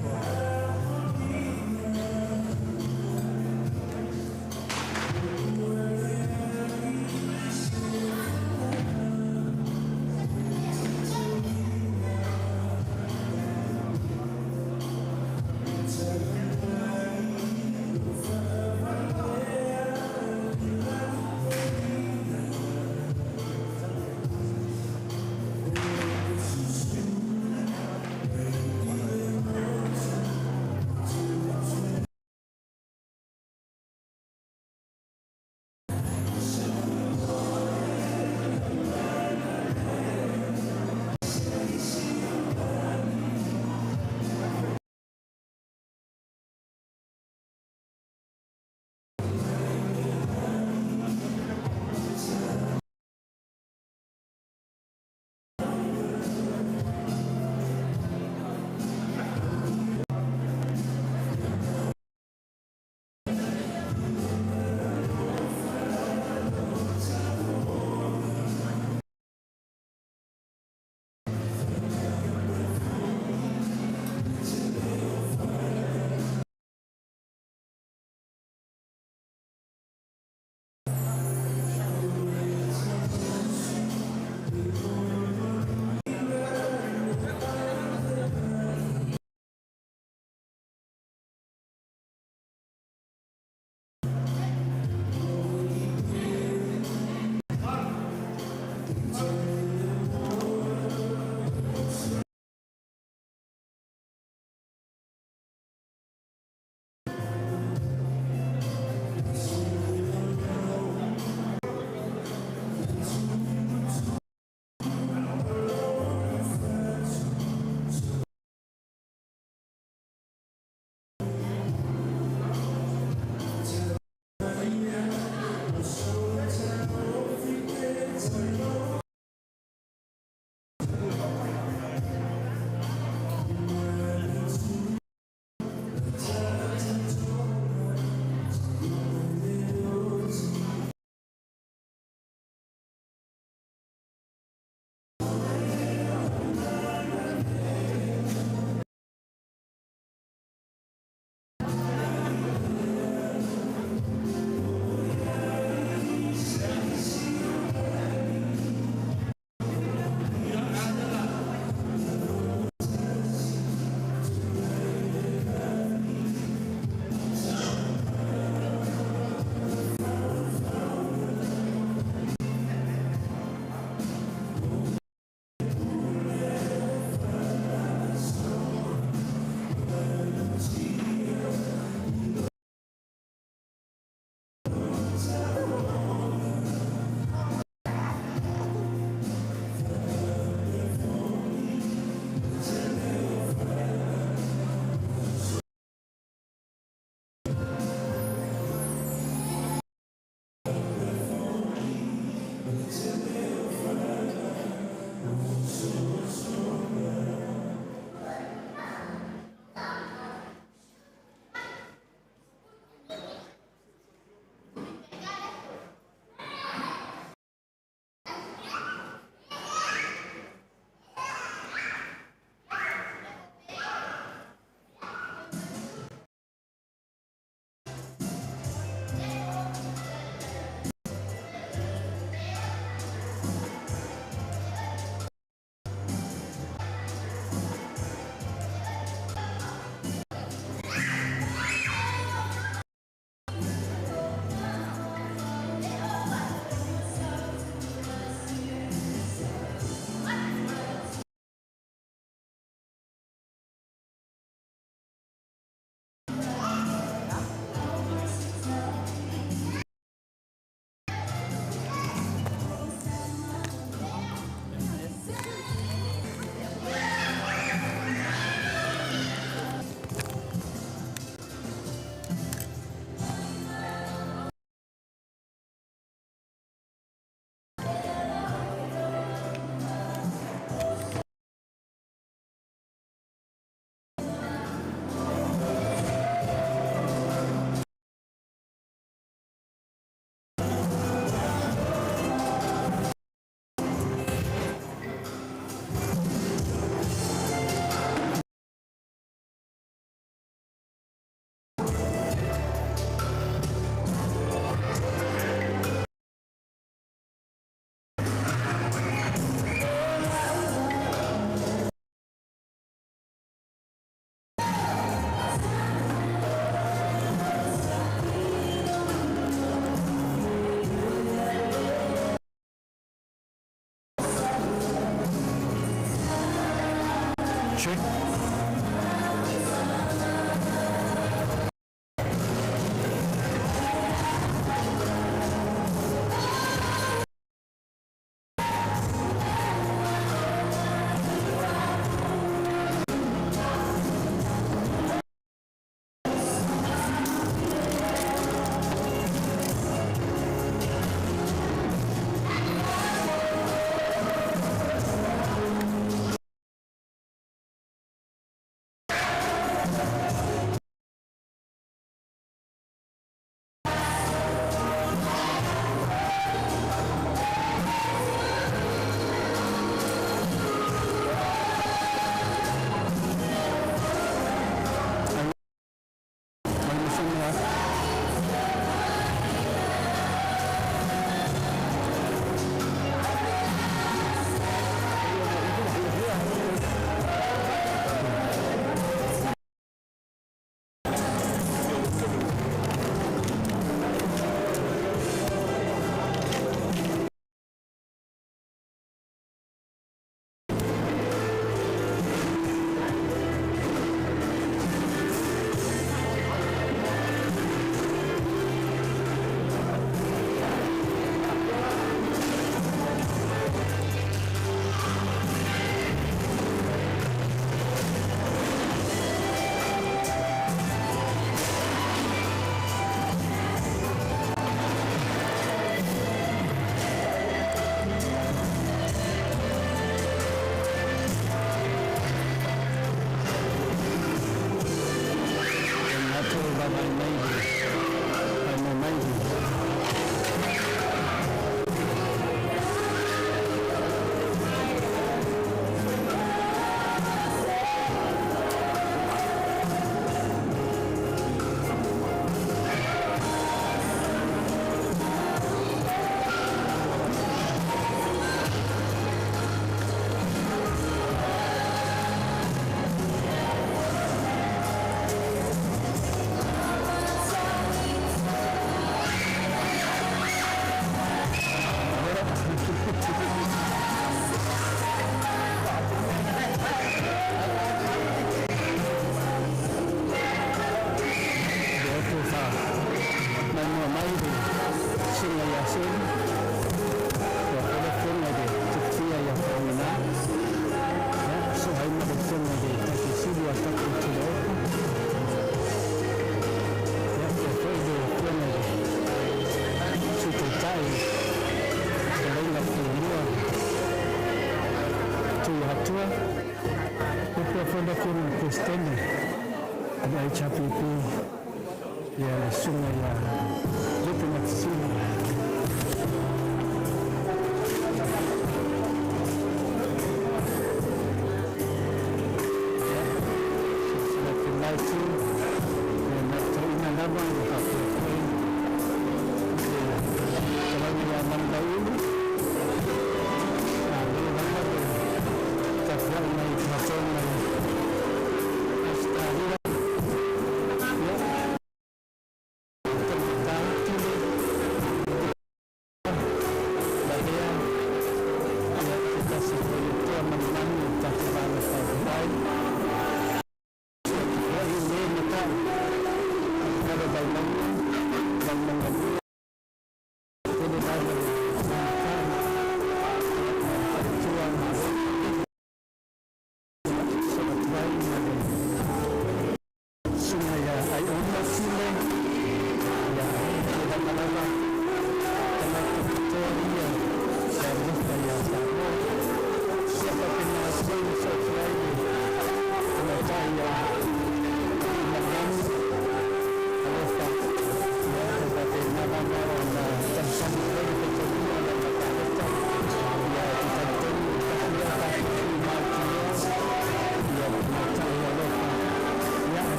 Check.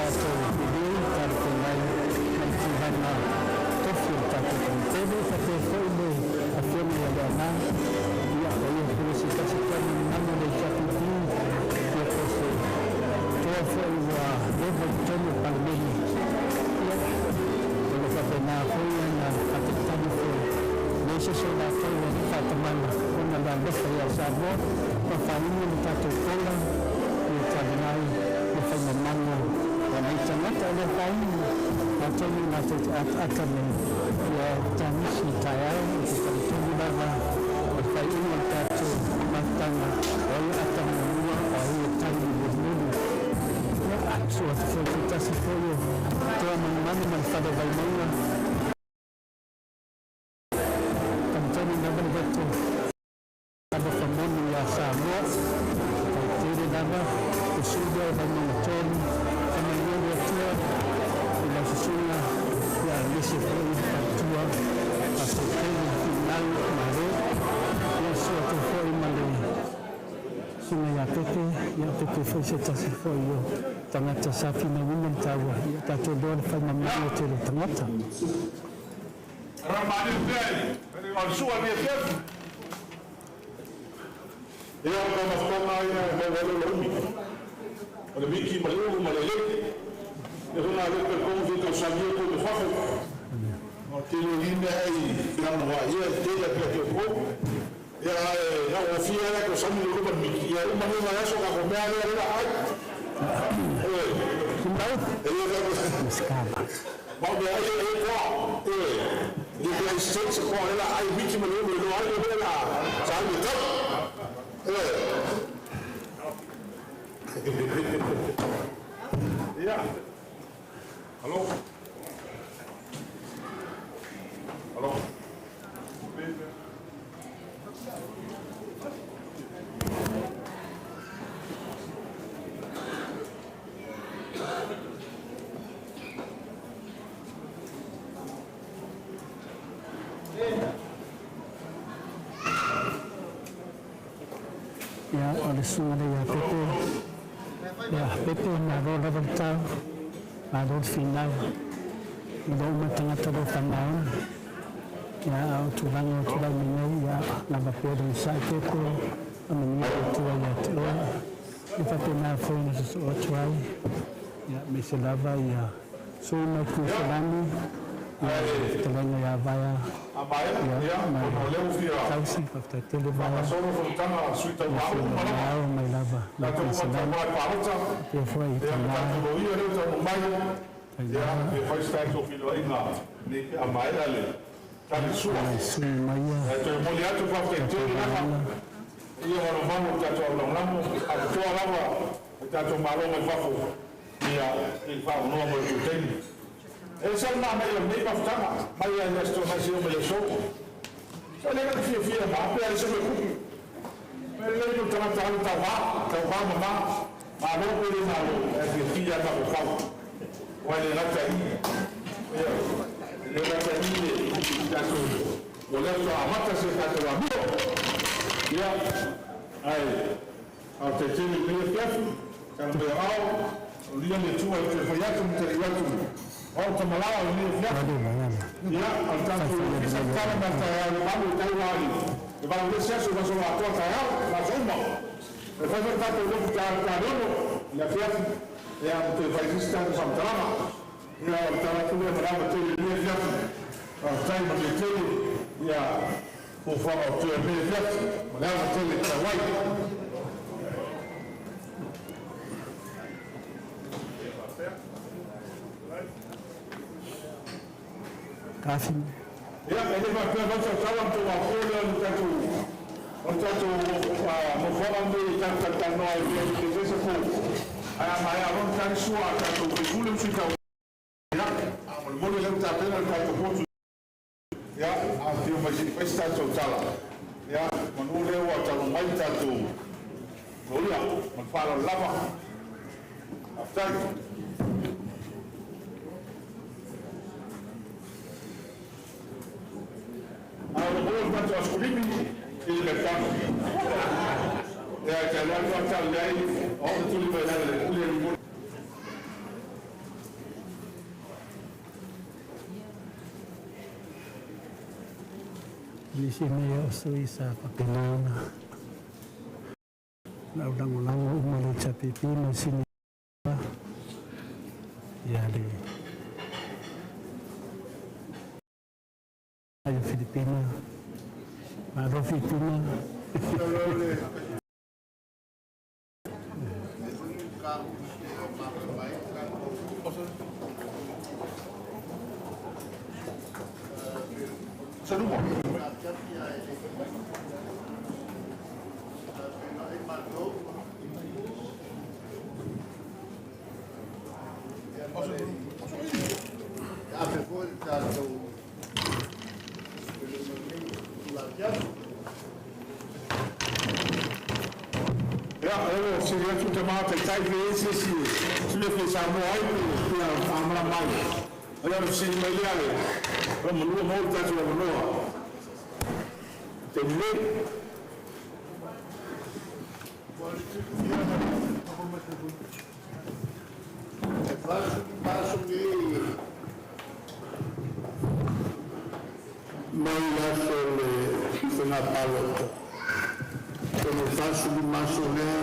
tatou lelei talafeagai ma le tulaga tofi o le tatou komitele. Faapea foi le afioga ia Leaana, ia o ia foi se tasi toa manumanu o le HRPP, ia po o se toa foi ua leva i totonu o le Palemene. Ia, o lo o faapena foi ona faatalitali foi leai se isi o latou e le faatamala ona le alofa ia Samoa ma faauma le tatou pola ia talinai le faimamago o nei tagata o le afaina. Atonu latou te ataata mai ia tanisi taeao i te talitonu lava o le faaiuga o le tatou mafutaga o ai e ata muamua o ai e tali mulimuli. Ia sua atu foi se tasi foi o toa manumanu ma le fale Vaimauga talitonu lava le loto alofa moni iā Samoa faitele lava le sui lea o Vaimauga 3. Faamanuia le Atua i lau susuga ia aemaise foi le faletua. Faafetai le finau malo. Ia susu atu foi ma le susuga ia Pepe. Ia Pepe foi se tasi foi o tagata sa finauina le taua. Ia tatou iloa le faimamago o tele o tagata. Ia, o taumafataga ia e maua ai lou laumi, o le miti ma le ulu ma le eleni. Ia foi na lea talitonu se i tausami ai tou ma fafo. O le tele o nei mea ai fealuai, ia e tele a pea te outou. Ia ae na gofie ai la tausami le ulu ma le miti, ia uma nei vaiaso tatou mea lea lea ai. Ioe. E le ma o mea ai e koa. Ioe. E le pea ai se koa lea la ai miti ma le ulu e loa ai le mea la sauni e tau. Ioe. Ia. Alo. Alo. Ia, o le susuga lea ia Pepe. Ia, Pepe, malo lava le tau, malo le finau. I lou uma tagata o lo o faamaoni. Ia, a o tulaga o tulai mai nei, ia, lava pea le onosai Pepe, faamanuia le Atua ia te oe. Ia faapena foi ona sosoo atu ai, ia, aemaise lava ia sui mai Kuisalani, ia, le fetalaiga ia Vaea, A maea, ia, ia, ma ona o le lea ua fia tausi, faafetai tele Vaea. faagasolo fonotaga a sui Ia tauva uma lava, faigamao mai lava mai tatou uma Kuisalani, tauva i palota, faapea foi i ia ma tama, tatou loia lea ua taunuu mai, ia, taina, pe fai se tatou feiloaiga nei pe a maea le tali sua. nai sui mai ia Ae toe momoli atu le faafetai tatou tele lava galuega. i ia malumalu o le tatou aulagolago, atoa lava le tatou Malo mai fafo, ia, i le faaonoa mo le tou taimi. E ese le manaia o lenei mafutaga, mai lava i le Aso Toonai seia oo mai i le aso. Sa le ka fiafia ma ape a le se mea tupu. Mea lelei mo le tagata alu tauva, tauva mama, malo pe le malo, ae fiafia lava mafaufau. Aua e le gata i i, ioe, e le gata i i le tatou, ua lea faatoa amata se tatou amio. Ia, ae faafetai tele i lenei afiafi, tala mai o ao, aulia le Atua e toe fai atu ma taliu atu o au tamalao i lenei afiafi. Alo mai ala. Ia, o le tatou Faifai ofisa lava tatala mai le taeao i le 8 e tau la i le 8 i le isi aso, i le aso atoa taeao, le aso uma. E fai foi le tatou lotu ta 6 i le afiafi, ia, ma toe fai se isi tatou faamatalaga. Ia, o le tala atu lea ma le ava tele i lenei afiafi. Faafetai ma le tele, ia, fuafuaga o toe o lenei afiafi, ma le ava tele tatau ai. Kafi. Ia, e le faapea foi sau tala ma tou afua lea o le tatou o le tatou nofoaga lenei e tatou talatalanoa ai pea i le sese fou. Ae a maea loa ona tali sua a tatou sui usufono ma sui tauva, ia, faamolemole lea ua tapena le tatou potu, ia, afifio mai se i fai se tatou tala. Ia, manu lea ua taunuu mai le tatou loia ma le faaaloalo lava. Faafetai. A o lo maua le tatou asokolimi i le McDonald. Ia, e te alu atu lava tala leai, o au na tuli mai lalo i le pule limone. Nisi mea o sui sa faapena ona na aulagolago uma le HRPP ma le sini ia le ai o Filipina. Malo Filipina. Ia, o le sili atu te matai pe ese si si le fe sa mo ai pe a mala mai. Ia o sili mai le ale. O malua mo le tatou avanoa. Te le. E paso nei mai aso le faiga palota. O le 45 aso lea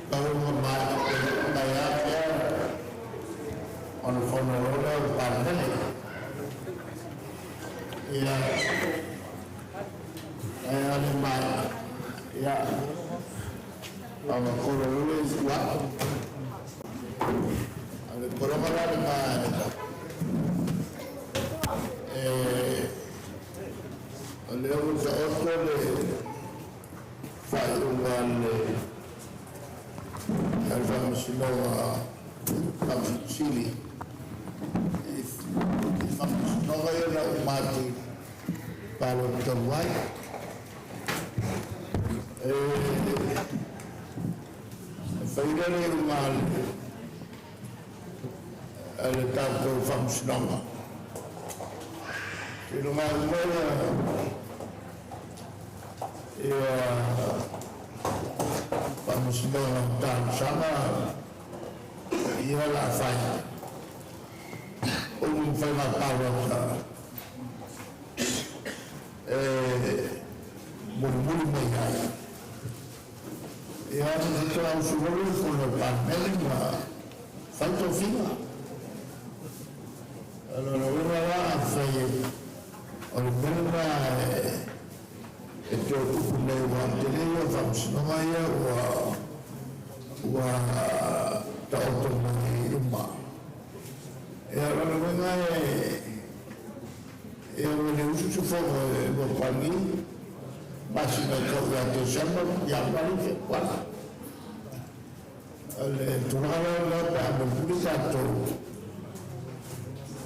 taoga mai ake ona fono loa lea o le Palemene. Ia, e ale mai, ia, ona kolo loa i tua. A le kologa la le mai, e o lea ua taoto le faaiuga a le Faamasinoga Faamasino Sili i faamasinoga ia na uma atu i palota talu ai. E faila le iuga a le tatou faamasinoga. Seiloga uma ia faamasinoga talosaga ia la fai. Umu faiga palota e mulimuli mai ai. Ia, ona faatoa usulola le fono a le Palemene ma fai tofiga. O lona uiga la afai o le mea lena e toe tupu nei ua tele ia o faamasinoga ia ua taoto mai i luma. Ia, o lona uiga e ua le usu se fono e Luapalagi masina e tau ia Tesema, Ianuari, Fepuari. O le tulaga la lena pe a mulimuli tatou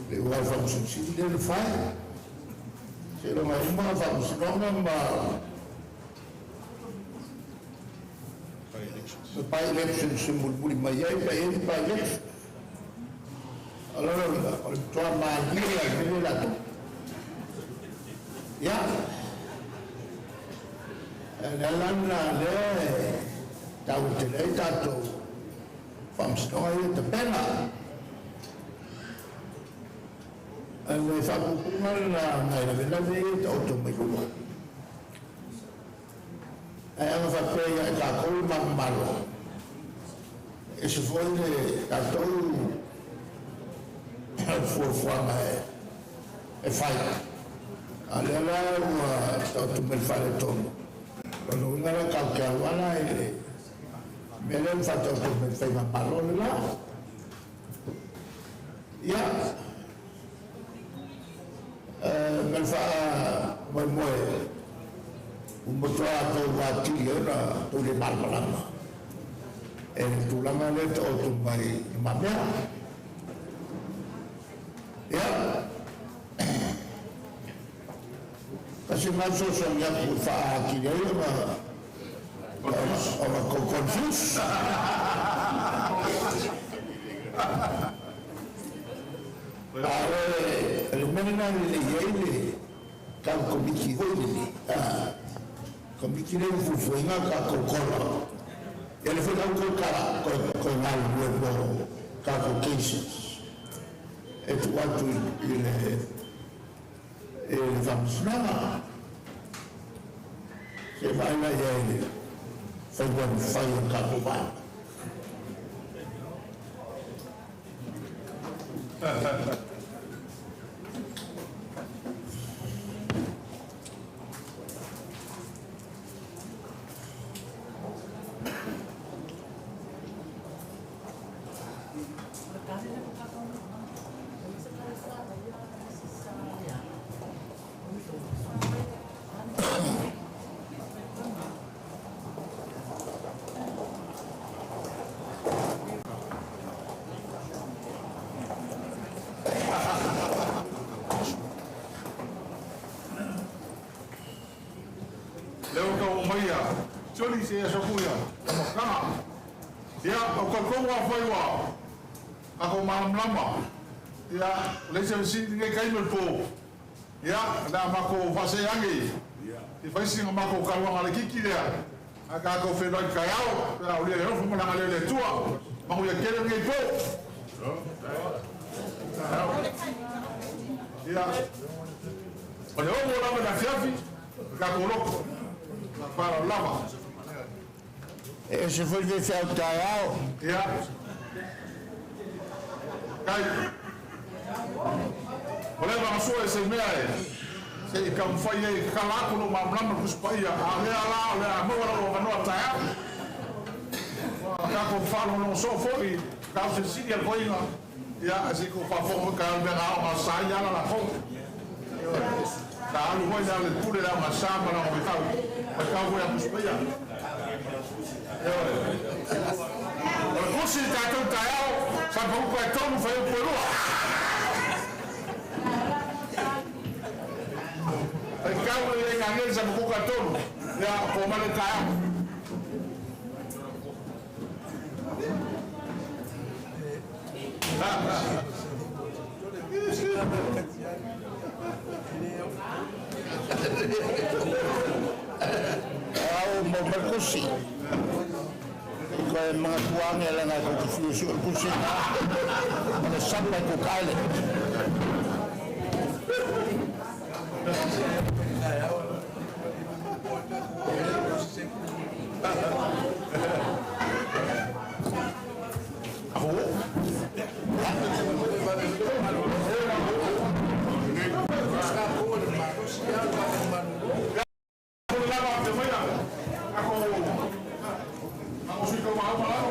le uae Faamasino Sili lea na fai. Seiloga uma faamasinoga ma by-elections e mulimuli mai ai pe i ai ni by-elections. O lona uiga, o le matua malie lava i le mea lea latou. Ia, le ala lena lea e taua tele ai tatou faamasinoga ia e tapena. Le faapuupuuga lena nai lavelave ia e taoto mai luma. Ae aga faapea ia i tatou le manumalo, e ese foi le tatou fuafuaga e fai. A lea la ua taoto mai le faaletonu. O lona uiga la tatou te alu ala i le mea lea ua faataoto mai le faigamalo le la. Ia, ma le faamoemoe ua matua tou atili ai ona tou le malamalama e le tulaga lea e taoto mai i lumamea. Ia, tasi lena fesoasoani atu e faaatili ai ona tou confuse. A o le mea lena e lelei ai le tau komiti foi lele, komiti lea ua fuafuaina tatou kola. Ia lea foi la ua toe tala, toe galulue mo tatou cases e tuu atu i le e le faamasinoga. Se vaai la i ai le faiga mafai o tatou vaega. Leo ka o mai a Joli se aso kuia mo kanga. Ia o ka ko wa fai wa a ko malamlama. Ia le se si nge kai mo po. Ia na ma ko fa se ange. I fai singa ma ko ka le kiki lea. A ka ko fe noi kai ao. Ia o le ro mo na le le tua. Ma ko ia kere nge po. Ia o le o lava na fiafi ka ko loko. Para lava. E se foi le feau taeao. Ia. Kai. O le vanga sua e se mea e. Se i ka mwhai e ka lako no mamlama kuspa ia. A lea la o lea maua la o manoa taeao. Ka ko whalo no so foi. Ka o se sini al koinga. Ia, se ko whafongo ka al mea ngā o ngā sa ia la la kou. Ka alu hoi na le pule la ngā sa ma la ngā kau. Ma kau hoi a kuspa ia. O le kusi tātou taeao, sa pahuka e tonu whai o puerua. Ai kau e ngā ngeri sa pahuka e tonu. Ia, po male taeao. Au mo malkusi. Ko e mga tuange la nga ko te fiu o kusi na. Mana sapa ko kaile. Ko le lava te maia. Ako ako sui ko maha mala ko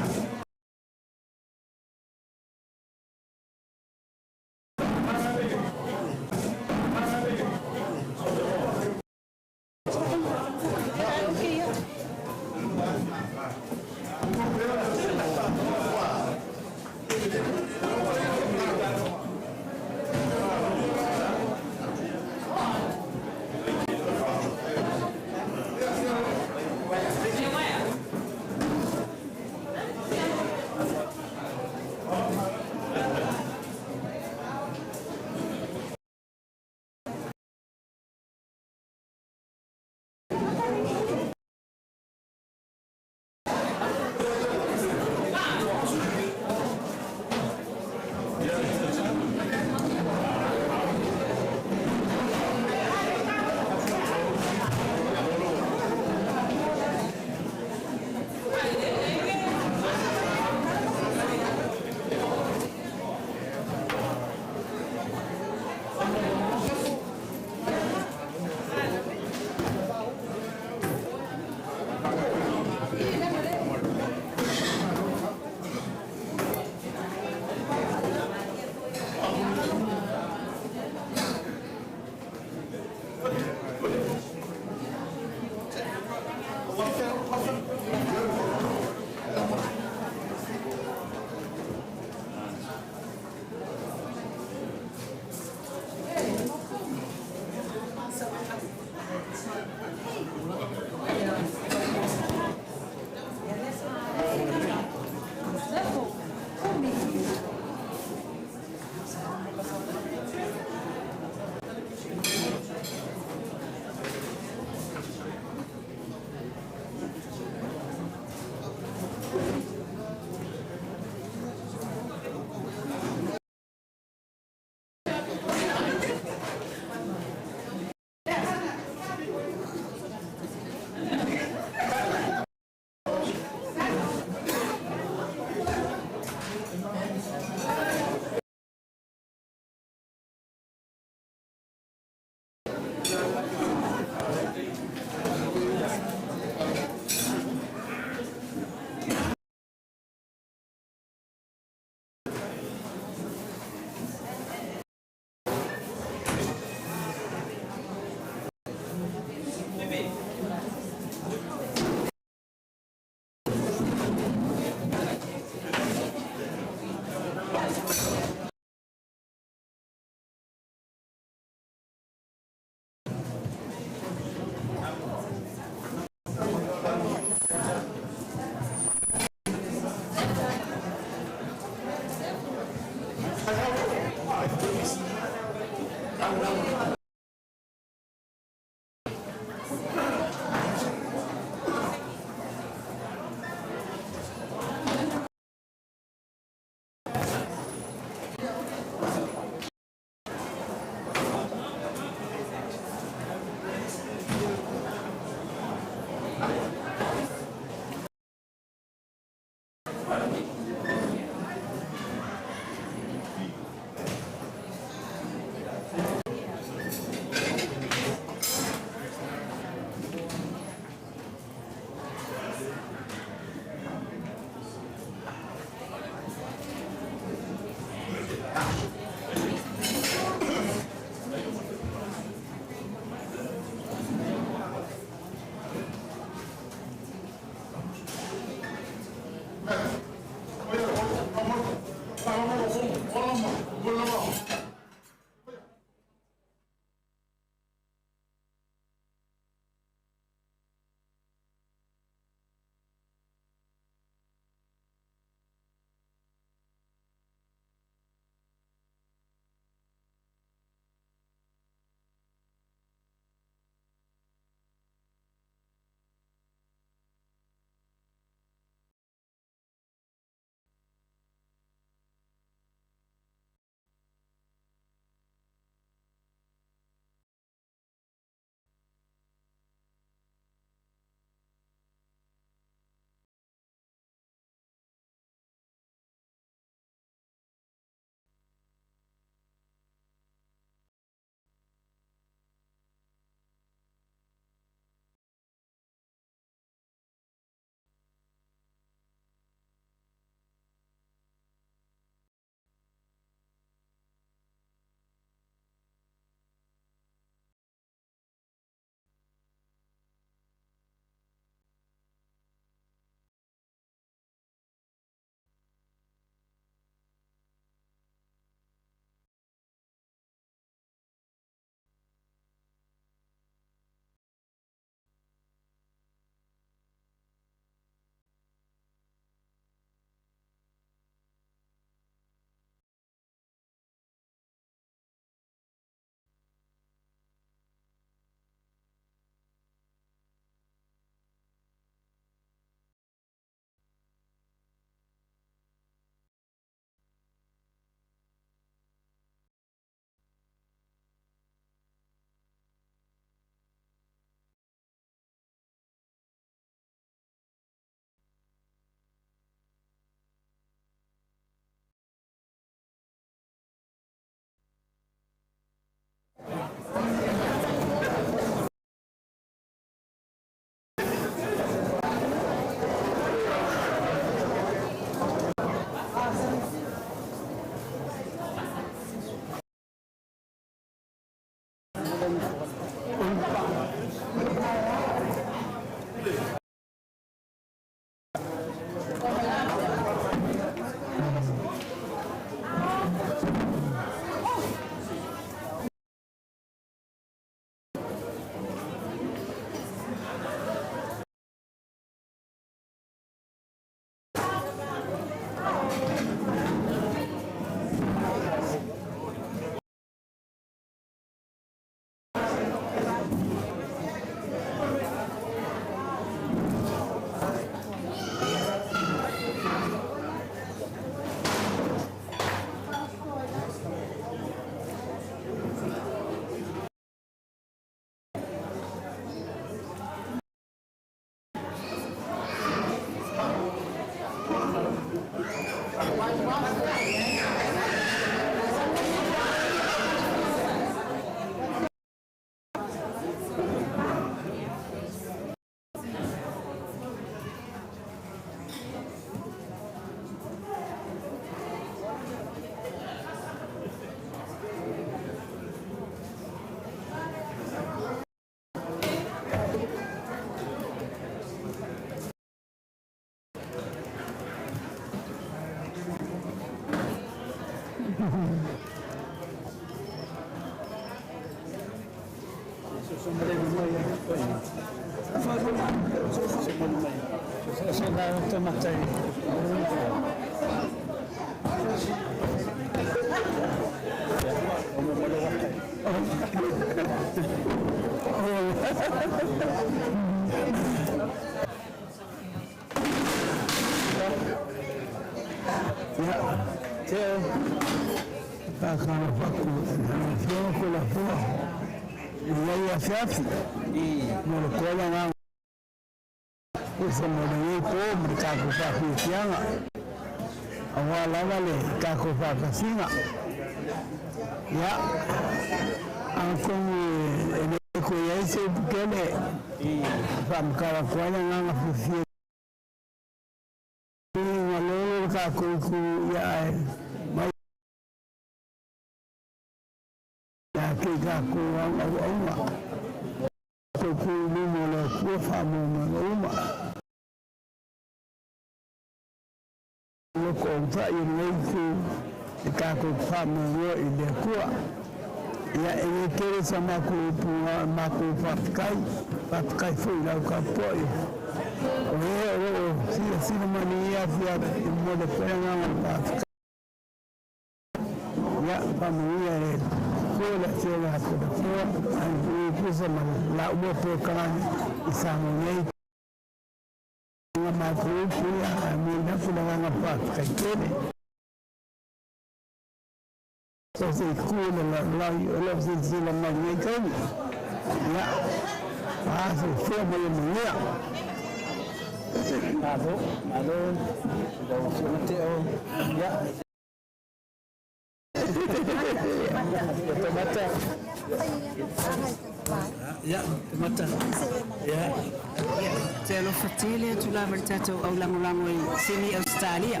Te alofa tele atu lava i le tatou aulagolago i Sini Ausetalia.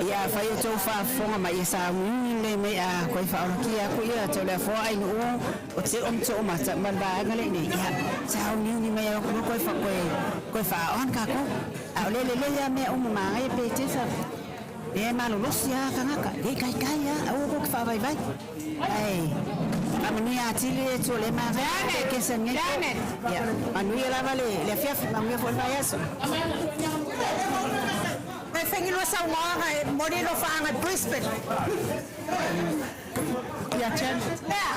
Ia afai o tou faafofoga mai ia saugiugi lelei mai a koe faaolakia aku ia te o le afoa ainuu o te o ma toomata ma le vaega lea iinei ia saugiugi mai au koe koe koe faaoa na kakou a o le lelei a mea uma magaia pe tesa e malolosi a tagata le kaikai a aua kou te faavaivai ae faamanuia atili le Atua o lea e magaia e kesa nei ia manuia lava le le afiafi manuia foi le vaiaso. Mai fengi lua saunoaga e momoli alofaaga i Brisbane. Ia Janet. Lea.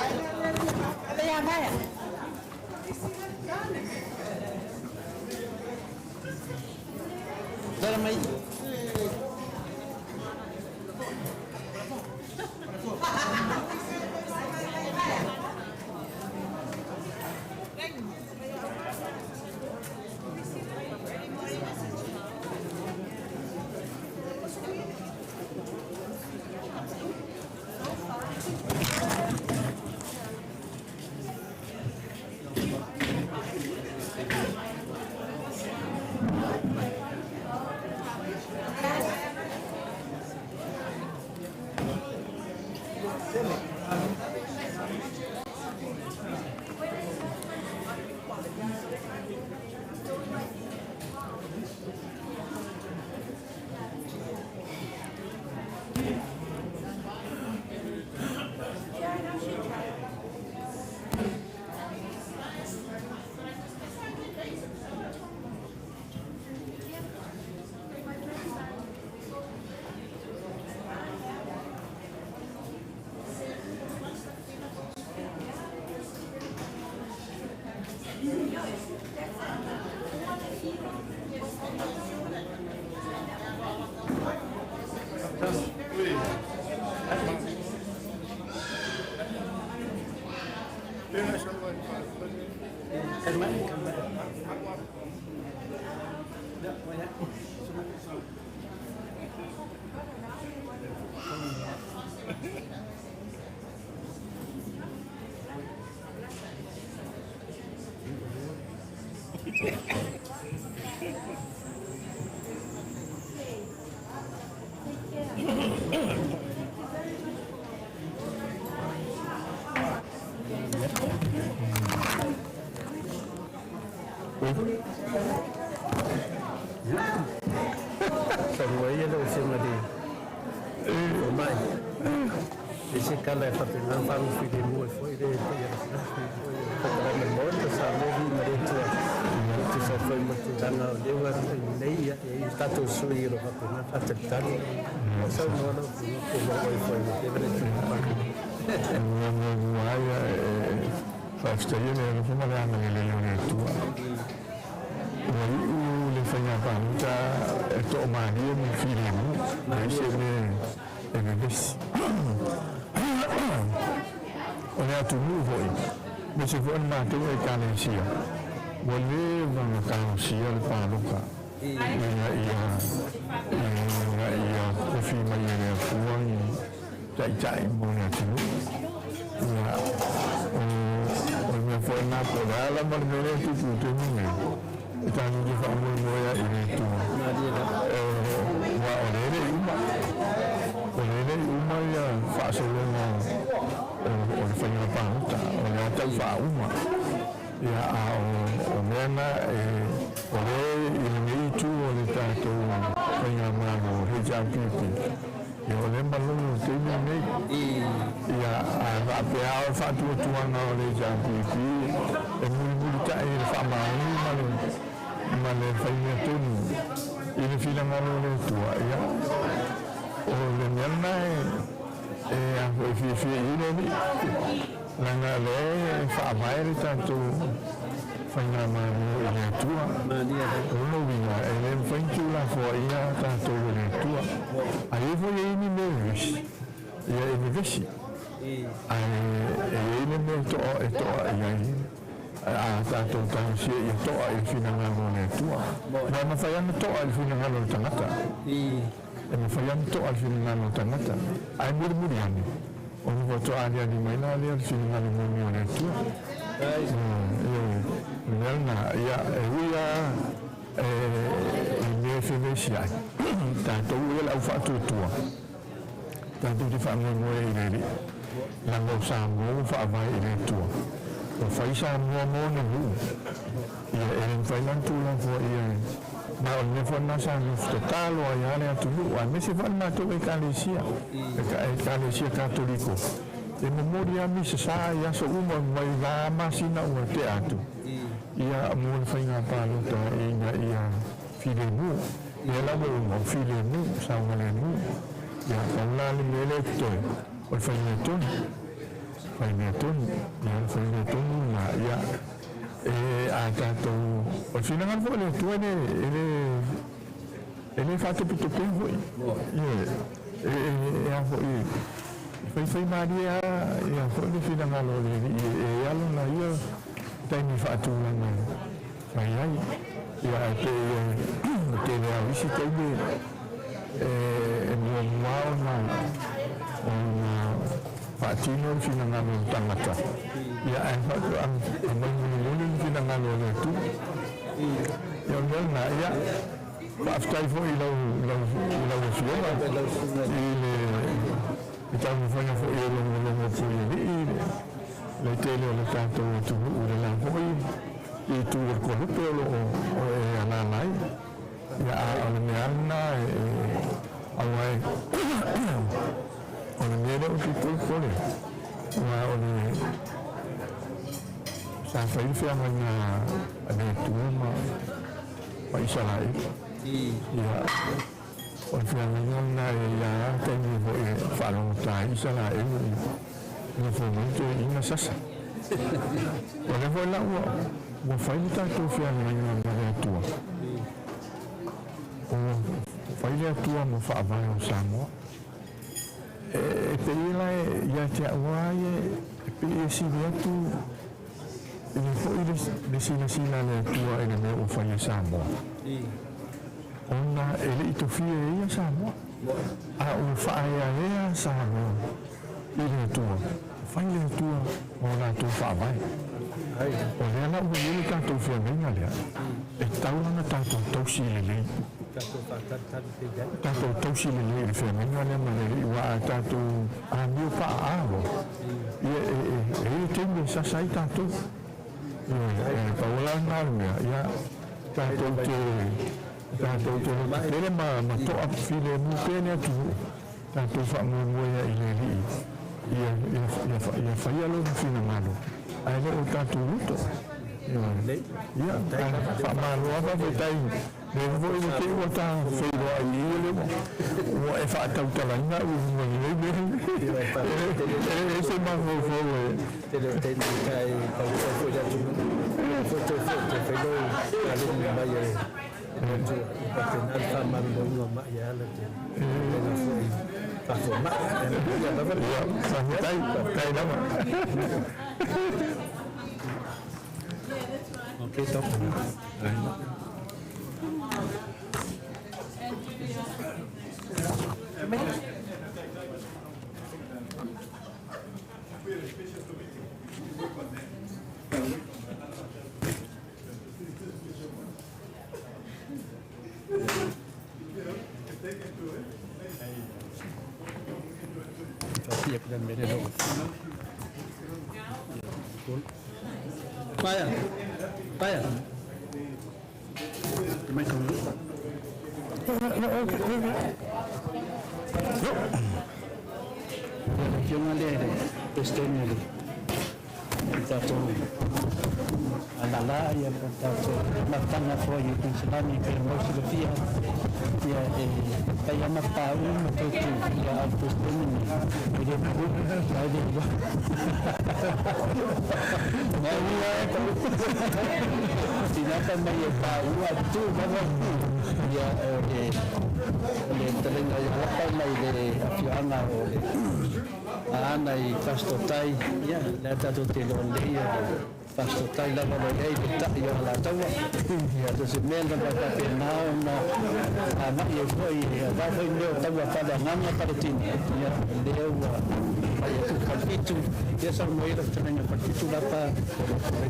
Ia Vaea. Tala mai. Talu ai lau Afioga i le O mai. E se kala e whapena wharufi le mua foi le te ia rafi foi e whakalama mo te sa mohi ma le tua. Te sa foi ma te tanga o lewa i nei ia e i tātou sui i ro whapena whatalitali. O sau noa lau fio ko mo oi foi mo te vere te whakapaka. Mua ia e whaafitaia le alofa ma le agalelei o le Atua. Ua iu le faiga palota e toamalie ma le filemu, leai se mea e vevesi. O le atunuu foi, aemaise foi o le matou Ekalesia, ua leva ona talosia le palota ina ia ina ia tofi mai e le Atua ni taitai mo le atunuu. Ia, o o le mea foi lena po o le a lava le mea lea e tupu i le taimi lenei, e tatou te faamoemoe ai i le Atua, aua o lea e le i uma, o lea e le i uma ia faasologa o o le faiga palota, o lea tau faauma. Ia, a o mea na e, o lea i lenei itu o le tatou faigamalo HRPP, ia o lea e malolo i le taimi lenei. Ia, a faapea o le faatuatuaga o le HRPP e mulimulitai i le faamaoni ma le, ma le faimea tonu i le finagalo o le Atua, ia, o le mea lena e, e, a foi e fiafia i ai le Alii. Leaga o lea e faavae le tatou faigamalo i le Atua. O lona uiga, e le mafai ona tuulafoaia tatou e le Atua. A i ai foi e i ai ni mea vevesi, ia e vevesi. Ae e i ai le mea e toa, e toa i ai, a tatou talosia ia toa i le finagalo o le Atua. Aua e mafai lava ona toa i le finagalo o le tagata. E mafai lava ona toa i le finagalo o le tagata. Ae mulimuli ane, Ona faatoa aliali mai la lea o le finagalo moni o le Atua. Ioe, o le mea lena, ia, e ui lava i mea e fevesiai, tatou ia le au faatuatua, tatou te faamoemoe i le Alii, leaga o Samoa ua faavae i le Atua. Ua fai Samoa mo ona nuu, ia, e le mafai la ona tuulafoaia e, ma o le mea foi lena sa nofo tatalo ai lava le atunuu, aemaise foi le matou Ekalesia, Ekalesia Katoliko, e momoli lava misa sa i aso uma mai la masina ua tea atu, ia mo le faiga palota ina ia filemu. Lea la ua uma, filemu, saogalemu. Ia, pau la le mea lea e totoe, o le fai mea tonu. Fai mea tonu, ia le fai mea tonu lena, ia, e a tatou, o le finagalo foi o le Atua e le, e le, e le faatopetopea foi. Ioe, e, e, e a foi, e faifai malie lava ia foi le finagalo o le Alii e i ai lava lona ia taimi faatulaga e fai ai. Ia ae pei e tele lava o isi taimi e, e muamua ona, ona faatino le finagalo o le tagata, ia ae faatoa aumai mulimuli le finagalo o le Atua. Ia o le mea lena, ia faafetai foi i lau, lau, i lau Afioga i le i taumafaiga foi e logologo atu i alii le tele o le tatou atunuu i le la foi itu o le Kualupe o lo o e alaala ai. Ia a o le mea lava lena e aua e o le mea lea ou te popole aua o le sa fai le feagaiga a le Atua ma Isaraelu. Ia o le feagaiga lena e i ai lava taimi foi e faalogota ai Isaraelu i nofo mai toeaiina sasa. O lea foi la ua ua fai le tatou feagaiga ma le Atua, ua fai le Atua ma faavae o Samoa. E pei la ia te au lava ia, e pei e sili atu i le foi le silasila a le Atua i le mea ua fai e Samoa, ona e le i tofia e ia Samoa, a ua faaeaea Samoa i le Atua, fai le Atua ma o latou faavae. O lea la ua i ai le tatou feagaiga lea, e tatau la ona tatou tausi lelei. Tatou tausi lelei i le feagaiga lea ma le Alii, aua a tatou amio paaa loa, ia e i ai le taimi e sasa ai tatou. Ioe, e pau la lena o le mea, ia tatou te tatou te lototele ma toafilemu pea le atunuu. tatou faamoemoe ai i le Alii ia faia lona finagalo, ae le o tatou loto. Ia, faamalo lava faafetai. Lea foi ua te ua ta feiloai i i le ua e faatautalaina au i luga i lenei mea. E ese mafaufau e. Tele o taimi ta e pautua foi le atunuu. Foi toe foi te whailou aleni mai e le atua. I papena le whamaloloina o mai e ala te tena foi whafo mai. Ia lava. Ia, faafetai, faafetai lava. Ok, tau. Whapia kura mere roa. Paia. Paia. Te mai tau. Ia le afioga lea i le Peresetene o le tatou alala ia le tatou mafutaga foi i Pensilani pe mau silafia ia e fai ana pāu ma toe tu ia a le Peresetene nei e le pulu ai le iloa mai ia e tinata mai e pāu a tu lava ia o le talenga ia lapa mai le afioaga o le Aana i Fasitotai, ia, lea tatou te iloa lelei o le Fasitotai lava o lo o i ai le ta'i o Alataua. Ia, so se mea lava e faapena ona agai ai foi, aua foi mea o taua faaleagaga Paletini, ia, lea ua fai atu le Falefitu, ia saunoa ia lau fetalaiga Falefitu Lapa,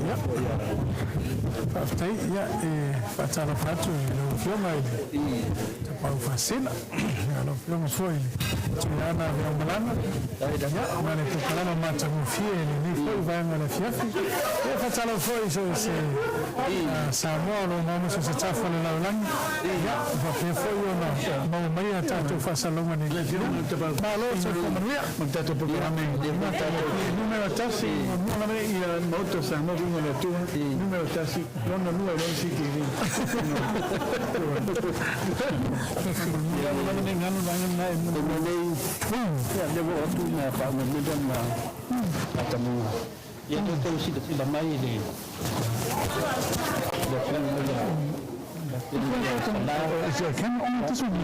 Ia, faafetai. Ia, e faatalofa atu i lau Afioga i le Tapaau Faasina, ia, lau Afioga foi i le Tuiaana Veamalama, ia, ma le polokalama matagofie i lenei foi vaega o le afiafi. Ia, faatalofa foi i so o se Samoa o lo o maua so o se tafa o le lalolagi, ia, faapea foi ona maua mai a tatou faasalalauga nei. Malo le soifua manuia. Ia, numera tasi, muamua lava ia Maota o Samoa viiga o le Atua, numera tasi, lona lua i lona CTV. Ia toe tau silasila mai le afioga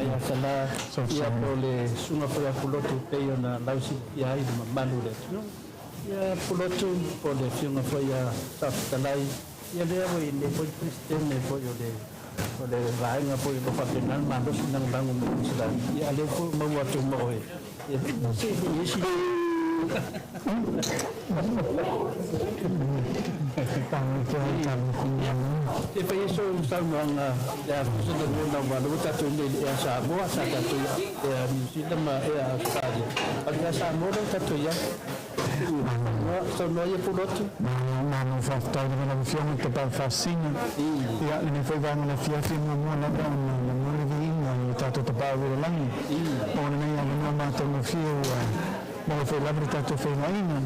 ia Sala, afioga ia Sala, ia po o le susuga foi a Pulotu pei ona lausilafia ai le mamalu o le atunuu. Ia Pulotu po o le afioga foi ia Safetalai, ia lea ua i nei foi Peresetene foi o le o le vaega foi o lo o faapena le malosi lagolago mai i Isaraelu, ia a lea foi ua maua atu ma oe, ia se i isi E fai ai sou saunoaga ia se lagona aua o lea ua tatou i inei i le Air Samoa, sa tatou i Air New Zealand ma Air Australia, a o le Air Samoa lea ua tatou i ai. Saunoa ia Pulotu. Malo faafetai lava lau Afioga i le Tapaau Faasisina. Ia, lenei foi vaega o le afiafi e muamua lava ona momoli le viiga i le tatou Tapaau i le lagi mo lenei avanoa matagofie ua maua foi lava le tatou feiloaiga.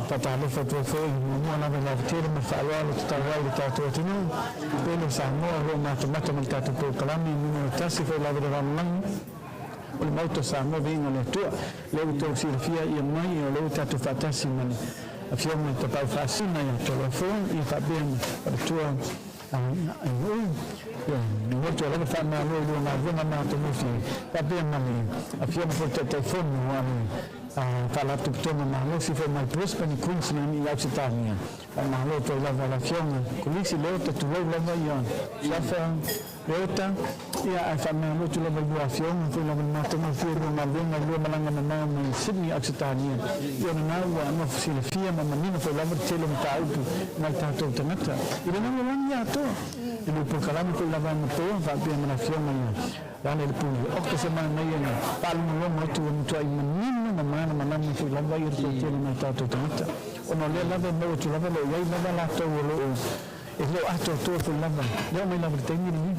Faatalofa atu ai foi muamua lava i le avatele ma le faaaloalo tatau ai i le tatou atunuu pele o Samoa o lo o matamata ma le tatou polokalame numera tasi foi lava i le lalolagi. O le Maota o Samoa, viiga o le Atua. Lea ua outou silafia ia mai, o lea ua tatou faatasi ma le Afioga i le Tapaau Faasina ia Toloafoa, ia faapea ma Faletua Ainuu. Ia, momoli atu ai lava le faamalo i lua galuega matagofie, faapea ma le Afioga foi i le Taitaifono a le Faalapotopotoga Malosi foi mai Brisbane i Queensland i Ausetalia. Faamalo atu ai lava i le Afioga Kolisi Leota, tulou lava ia Suafa Leota, ia ae faamalo atu lava i lua afioga foi lava le matagofie lua galuega i lua malaga mamao mai Sydney Ausetalia. Ia ona na ua nofo silafia ma manino foi lava le tele o mataupu nai tatou tagata i le lalolagi atoa i lua polokalame foi lava anapoa faapea ma le afioga ia Lale le Pule. Oka se manaia na faalogologo atu ua matuai manino ma malamalama foi lava ia le toatele nai tatou tagata ona o lea lava e maua atu lava o lo o i ai lava latou o lo o E le o atoatoa foi lava, le oo mai lava i le taimi lenei.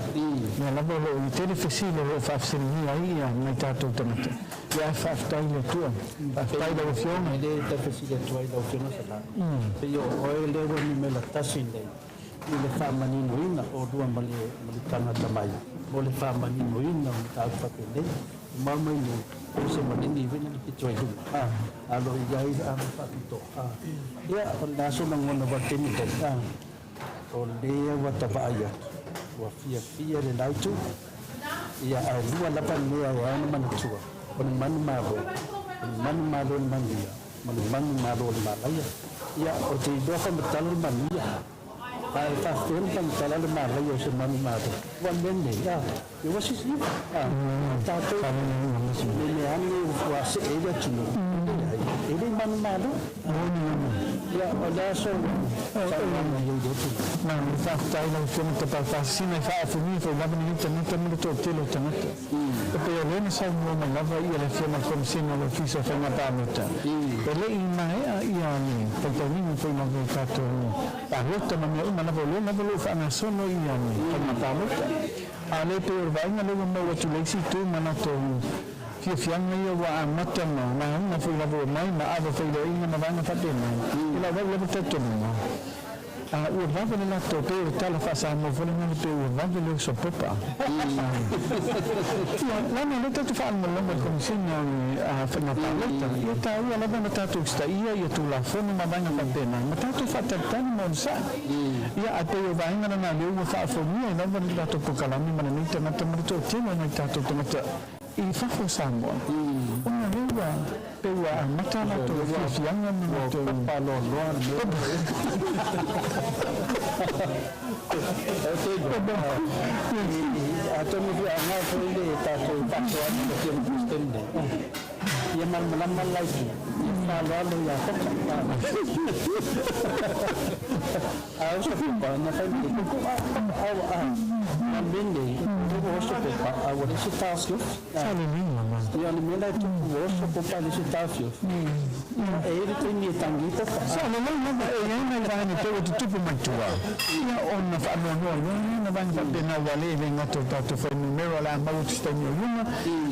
Lea lava o lo o i tele fesili o lo o faafesiligia ai ia nai tatou tagata. Ia ae faafetai i le Atua. Faafetai i lau Afioga. E le tau fesili atu ai lau Afioga Sala, pei o oe lea ua numera tasi nei i le faamaninoina o lua ma le ma le tagata mai mo le faamaninoina o mataupu faapenei. Ua mau mai nei, o se maligi foi le pito ai luma, a o lo o i ai le ava faapitoa. Ia, o le a sou lagona aua le taimi lenei, o lea ua ta vaai atu, ua fiafia le la itu, ia, ae lua lava mea e ao ona manatua, o le manumalo, o le manumalo o le manuia, ma le manumalo o le malaia. Ia, ou te iloa faamatala le manuia, ae faafefea ona faamatala le malaia o se manumalo? Ua mea nei, a, ia ua silasila, a, tatou, ne mea ane ua see ai le atunuu, leai, e le i manumalo. Ia, o le a sou saunoaga i ai i lea tulaga? Malo faafetai lau Afioga Tapafaasisina e faaofogia foi lava lenei tagata ma le toatele o tagata. E pei o lea na saunoa mai lava ia le Afioga i le Komesina o le Ofisa o Faiga Palota, e le i maea ia le faitauina foi lava o tatou palota ma mea uma lava, o lea lava o lo o faagasolo ia le faiga palota. A o lea e pei o le vaaiga lea ua maua atu i le isi itu ma latou fiafiaga ia ua amata ma lauga foi lava ua mai ma ave feiloaiga ma vaega faapena, i lau au lava talitonuga, a ua vave le latou, pei o le tala faa-Samoa foi lena pei ua vave le uso pepa. Ia, leaga o lea tatou te faalogologo i le Komesina o le Faiga Palota, ia taua lava ona tatou usitaia ia Tulafono ma vaega faapena, ma tatou faatalitali ma onosai. Ia, ae pei o vaega lena lea ua faaofogia ai lava le latou polokalame ma lenei tagata ma le toatele o nai tatou tagata i fafo o Samoa, ona lea ua pei ua amata latou fiafiaga ma latou. Ua papa loaloa le mea. Atonu foi aoga foi le tatou faasoa atu i le Afioga i le Peresetene nei, ia malamalama le la itu, ia faaaloalo ia Foka. A oso pepa, na fai mai e koko a a a a mea nei, o oso pepa, a ua leai se taofiofi. Ia o le mea la e tupu ua oso pepa a leai se taofiofi. Ia e i ai le taimi e tangi ai pepa. Sa lelei lava e i ai nai vaega tau e tutupu mai tua, ia ona faanoanoa loa lea na vaega faapena ua le le gata o tatou fuainumera o le a maua atu se taimi o luma,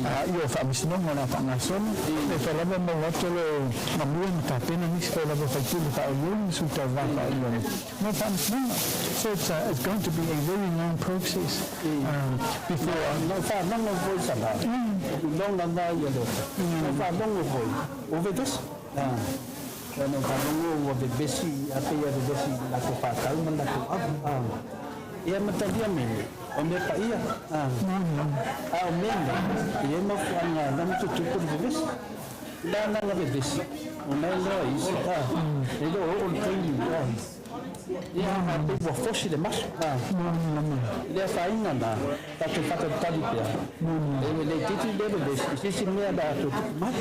a ia o faamasinoga o le a faagasolo, e fai lava maua atu o lo o galue ma tapena nisi foi lava faipule faaolioli ma sui tauva faaolioli mo faamasinoga. So it's a, it's going to be a very long process before. Na ou faalogo foi sa la, iloga la ia le ota. Na ou faalogo foi, ua vevesi. Na ou faalogo ua vevesi, a pei e vevesi i le latou whātau ma le latou avu. Ia ma talia mea nei, o mea paia. A o mea nei, e i ai mafuaaga e ala ona tutupu le vevesi. I la agaga vevesi, ona e loa isi, e le o oo le taimi, ia a pei ua fosi le maso. I le afaina la, tatou faatalitali pea, e le itiiti lea vevesi i se isi mea o le a toe tupu mai.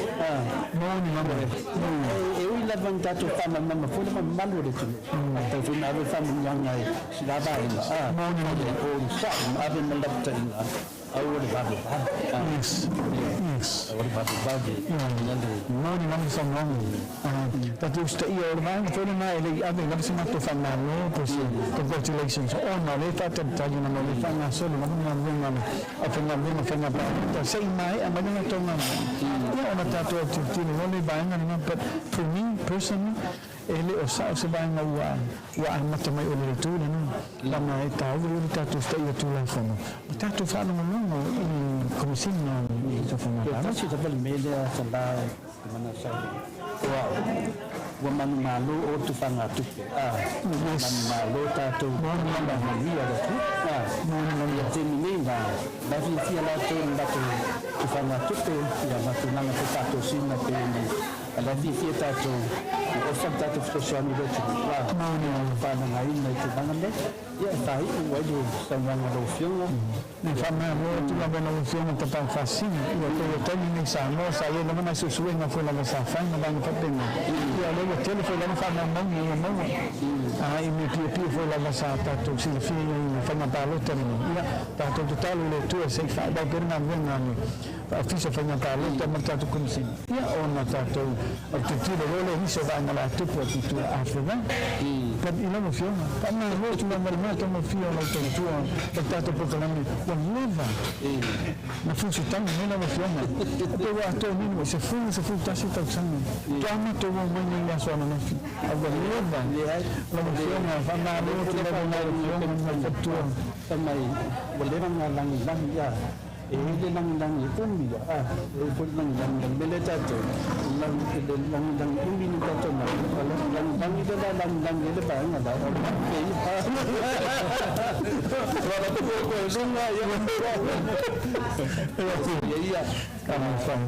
E ui lava ina tatou faamalamalama foi le mamalu o le atunuu, ae tatau foi ona ave le faamanuiaga i si la vaega, o le sao ma ave ma le lapataiga. Aua le vave vave. Yes. Yes. Aua le vave vave. Ina le. Moni lava le saunoaga. Tatou usitaia o le vaega foi lena e le i ave lava se matou faamalo po o se congratulations ona o lea e faatalitali ona o lea e faagasolo lava le galuega a le aufaigaluega faiga palota se i maea mai le latou galuega ia ona tatou autilotilo loa lea i vaega lena but for me personally E le o sao se vaega ua ua amata mai o le itu lena, leaga e taua ia le tatou setaia Tulafono ma tatou faalogologo i le Komesina o le Tofoga Pe tasi lava le mea lea sa la e mana sa o au ua manumalo o tufanga tupe a manumalo tatou manuia le Atua a ia taimi nei la la fiafia latou i le latou tufanga tupe ia ma tulaga foi faatosina pe ni A la fiafia tatou e ofa le tatou fesoasoani i le atunuu a faaleagaina i tulaga nei, ia e faaiu ai le saunoaga a lau Afioga. E faamalo atu lava i lau Afioga Tapaau Faasisina, ia pei o taimi nei Samoa sa i ai lava nai suesuega foi lava sa fai ma vaega faapena, ia o lea ua tele foi lava faamaumauga ua maua a i mea piopio foi lava sa tatou silafia i ai i le faiga palota lenei, ia tatou tatalo i le Atua se i faaauau pea le galuega a le Ofisa o Faiga Palota ma le tatou Komesina, ia ona tatou tilotilo loa lea i nisi o vaega la tupu atu i tua after that. I lau afioga, faamalo atu lava i le matagofie o lau tautua i le tatou polokalame ua leva na fusutaga nei lau afioga. E pei ua atoa nei ua 11 tausaga faatoa matou omai nei i le aso ananafi, a ua leva lau afioga. Faamalo atu lava i lau afioga ma le faletua. Fai mai ua leva na lagilagi a e i le lagilagi umi a e i foi le lagilagi le mele tatou le lagilagi umi ni tatou mai lagilagi le la lagilagi le vaega la o le e i wala ko ko lunga ia ia ia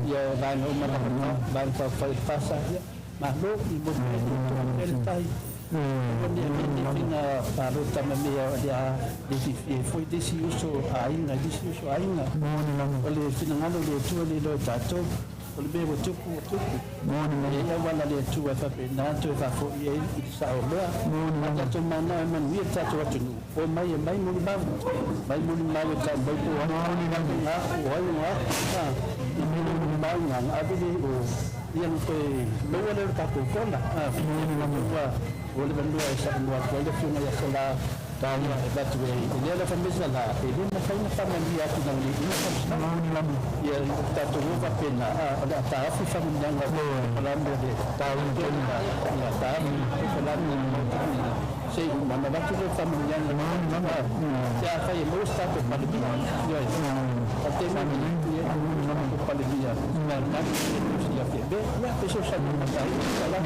ia vaega uma la vaega fa fa fasa ia malo i mo le tai ni palota ma mea o lea le fiafia foi desi uso aiga desi uso aiga o le finagalo le Atua le iloa e tatou o le mea ua tupu ua tupu e i auala le Atua e faapena toe faafoi ai i le sao mea a tatou manao e manuia le tatou atunuu o mai e mai molimau mai molimau e tau mai po ai o ai o a i mea molimau na ave le o ia na toe maua lea o le tatou kola ua o le vanua e saunoa atu ai le afioga ia Sola ia e avatu ai e lea la faamesa la e le mafai na faamanuia atu na le ina faamasinoga ia o tatou o faapena o le a taofi faamanuiaga o la mea le ia taofi polokalame se i uma na avatu le faamanuiaga se afai e maua se tatou palemia ioe o le taimi ia tatou palemia ia Fiame ia fesoasoani mai ai la.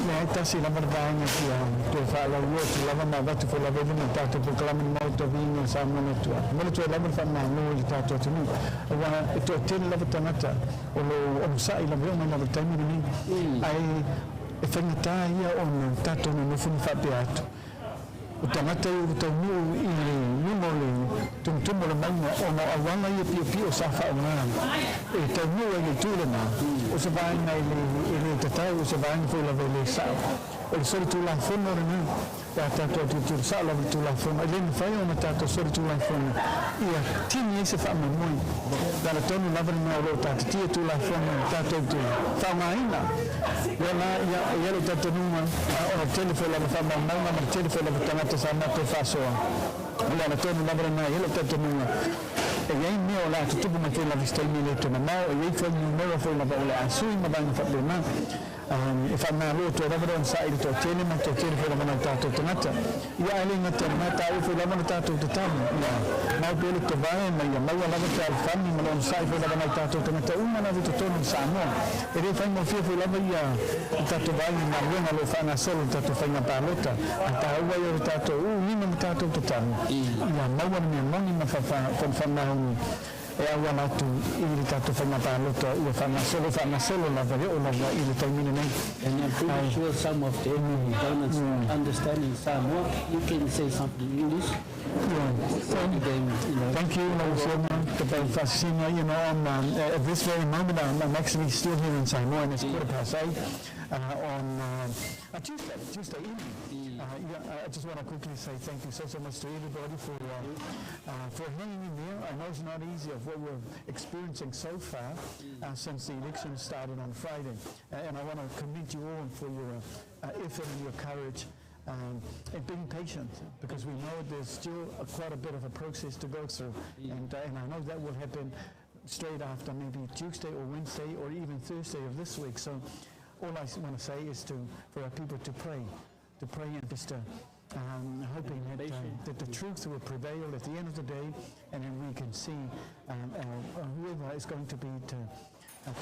Leai, tasi lava le vaega e fia toe faalauiloa atu lava ma avatu foi lava i luma i le tatou polokalame le Maota Viiga o Samoa le Atua. E momoli atu ai lava le faamalo i le tatou atunuu aua e toatele lava tagata o lo o onosai lava e oo mai lava i le taimi lenei ae e faigata ia ona tatou nonofo ma faapea atu o tagata ia ua taunuu i le luga o le tumutumu o le mauga ona o auala ia piopio sa faaaoga e taunuu ai i le itu lena, o se vaega e le tatau, o se vaega foi lava e le sao. O le solitulafono lena pe a tatou tilotilo sao lava i le Tulafono, e le mafai ona tatou solitulafono ia tini ai se faamoemoe. O le ala tonu lava lena o lo o taatitia Tulafono tatou te faaaogaina. Ia la, ia, e i ai lou talitonuga, ona o le tele foi lava faamaumauga ma le tele foi lava tagata sa matou faasoa, o le ala tonu lava lena e i ai lou talitonuga, e i ai mea o le a tutupu mai foi lava i se taimi e le toe mamao, e i ai fuainumera foi lava o le a sui ma vaega faapena. E faamalo atu ai lava le onosai i le toatele ma le toatele foi lava nai tatou tagata. Ia ae le gata i lena, taua foi lava le tatou tatalo ia mau pea le tovae ma ia maua lava fealofani ma le onosai foi lava nai tatou tagata uma lava i totonu o Samoa. E le faigofie foi lava ia le tatou vaaiga i galuega o lo o faagasolo i le tatou faiga palota, a taua ia o le tatou uu lima ma tatou tatalo ia maua le mea moni ma faamaoni e auala atu i le tatou faiga palota ua faagasolo, faagasolo lava e oo lava i le taimi lenei. And I'm pretty sure some of them don't understand in Samoa. You can say something in English. Yeah. Say to them, you know. Thank you, lau Afioga Tapai Faasisina. You know, I'm, at this very moment, I'm actually still here in Samoa, and it's 8:15 on a Tuesday, Tuesday evening. Yeah, I just want to quickly say thank you so, so much to everybody for hanging in there. I know it's not easy of what we're experiencing so far since the election started on Friday. And I want to commend you all for your effort and your courage and being patient, because we know there's still quite a bit of a process to go through. And I know that will happen straight after maybe Tuesday or Wednesday or even Thursday of this week. So all I want to say is for our people to pray and just to, hoping that the truth will prevail at the end of the day, and then we can see whoever is going to be to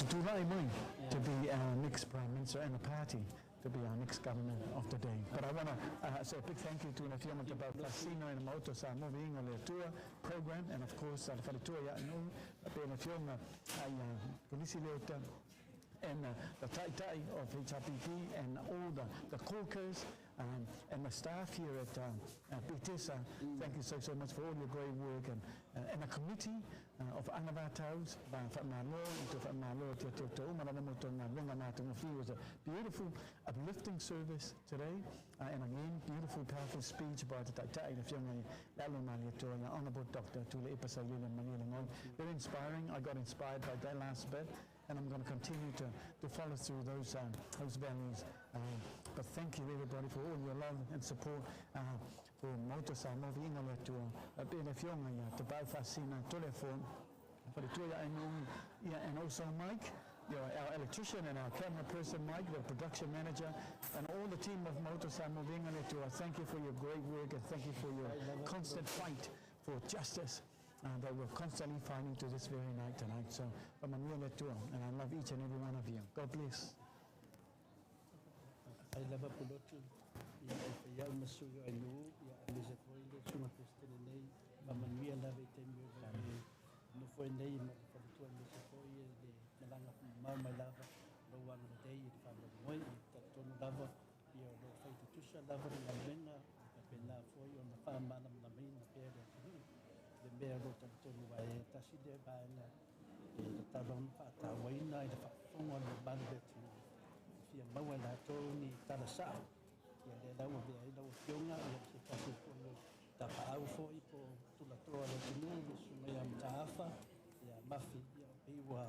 do right mai, to be our next Prime Minister and the party to be our next government of the day. But I want to say a big thank you to le Afioga Tapai Faasisina and Maota Samoa Viiga o le Atua program, and of course le Faletua ia Anu, pe le Afioga ia Kolisi Leota, and the Taitai of HRPP, and all the caucus, and the staff here at Petesa. Thank you so, so much for all your great work, and the committee of Anavataus, Whaamalo, and to Whaamalo, Te Te Te Uma Lava Mo Tō Ngā Luenga Mā Te Ngawhi. It was a beautiful, uplifting service today, and again, beautiful, powerful speech by the Taitai, the Afioga Lalo Malietoa, the Honourable Dr. Tuilaepa Sailele Malielegaoi. Very inspiring. I got inspired by that last bit, and I'm going to continue to follow through those values. But thank you everybody for all your love and support for Maota Samoa viiga le Atua. Faapea le Afioga ia Tapaau Faasisina Toleafoa, faletua ia Ainuugi, ia and also Mike, our electrician and our camera person Mike, the production manager, and all the team of Maota Samoa viiga le Atua. Thank you for your great work and thank you for your constant fight for justice that we're constantly fighting to this very night tonight. So, faamanuia le Atua, and I love each and every one of you. God bless. Ai lava Pulotu, ia e whaiau ma sui o Ainuu, ia aemaise foi le susuga Peresetene nei, faamanuia lava i taimi o le nofo ai nei ma le faletua aemaise foi le malaga mamao mai lava lou agalelei i le faamoemoe i talitonu lava ia o loo faitutusa lava le galuega faapena foi ona faamalamalamaina pea le atunuu le mea o loo talitonu ai e tasi lea vaega e tatau ona faatauaina i le faafofoga o le mamalu o le atunuu fia maua e latou ni tala sao ia lea lau avea ai lau afioga ia se tasi foi o tapaau foi po o tulatoa o le atunuu le susuga ia Mataafa ia Mafi ia pei ua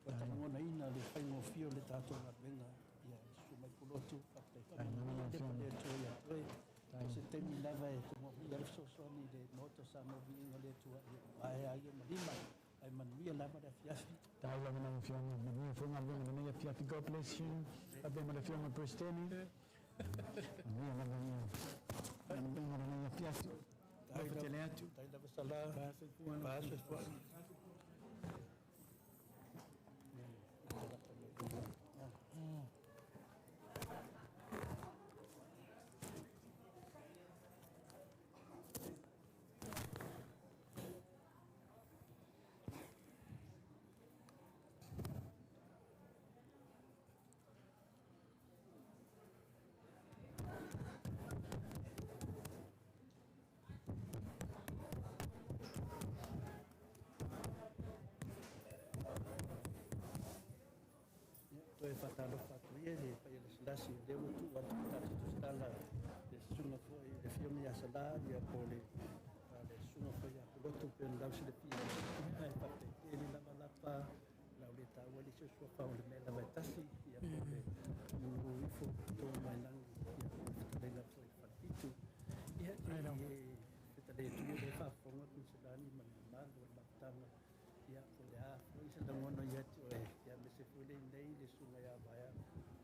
ua talagonaina le faigofie o le tatou galuega ia le susu mai Pulotu faafetai faamanuia le le Atua ia te oe o se taimi lava e te moomia le fesoasoani i le Maota o Samoa viiga o le Atua ia vaea ai ma lima ae manuia lava le afiafi. Tau lava lau Afioga, manuia foi galuega lenei afiafi. God bless you. Faapea ma le Afioga Peresetene. Manuia lava ia galuega lenei afiafi. Alofa tele atu. Tai lava sala. Faasoifua. Toe faatalofa atu ia le paia lasilasi o lea ua tuu atu tatou tusitala le susuga foi le Afioga ia Salā ia po o le le susuga foi ia Pulotu pe ona lausilafia ae faafetai lava lapa lau le taua le isi o suafa o le mea lava e tasi ia po o le nuu ifo to mai lagi ia po o le fetalaiga foi le falefitu ia e fetalai atu ia le faafofoga Kuniselani ma le mamalu o le mafutaga ia po o le a foi se lagona ia te oe ia aemaise foi le nei le susuga ia Vaea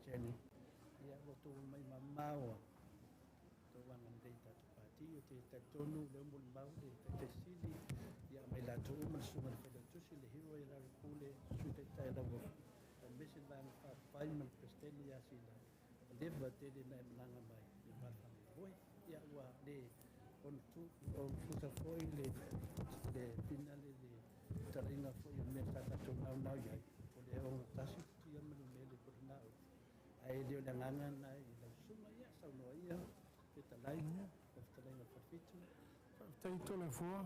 Jenny ia ua tou mai mamao tou agalelei tatou pati o te talitonu lea molimau le taitaisili ia mai latou uma le susuga le failautusi le hero ia Larry Pule sui taitai lau aemaise le vaega faapapai ma le Peresetene ia Sila leva tele na e malaga mai le faamoemoe ia ua le ona tu o tusa foi le le finale le talaiga foi o mea sa tatou naunau i ai o le ogatasi tia ma le mea le polenau ae le o le agaga na i lau susuga ia saunoa ia fetalai le fetalaiga falefitu. Faafetai Toleafoa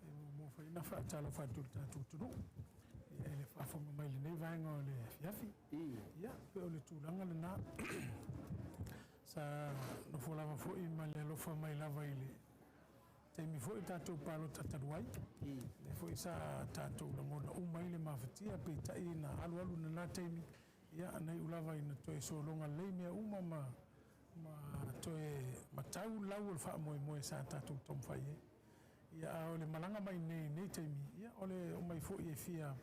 e muamua foi na faatalofa atu i le tatou atunuu ia i le faafofoga mai lenei vaega o le afiafi. Ia pe o le tulaga lena sa nofo lava foi ma le alofa mai lava i le taimi foi tatou palota talu ai. Le foi sa tatou lagona uma ai le mafatia peitai na alualu lena taimi ia nai ulava ina toe sologa lelei mea uma ma ma toe matau lau o le faamoemoe sa tatou taumafai ai. Ia a o le malaga mai nei nei taimi ia o le omai foi e fia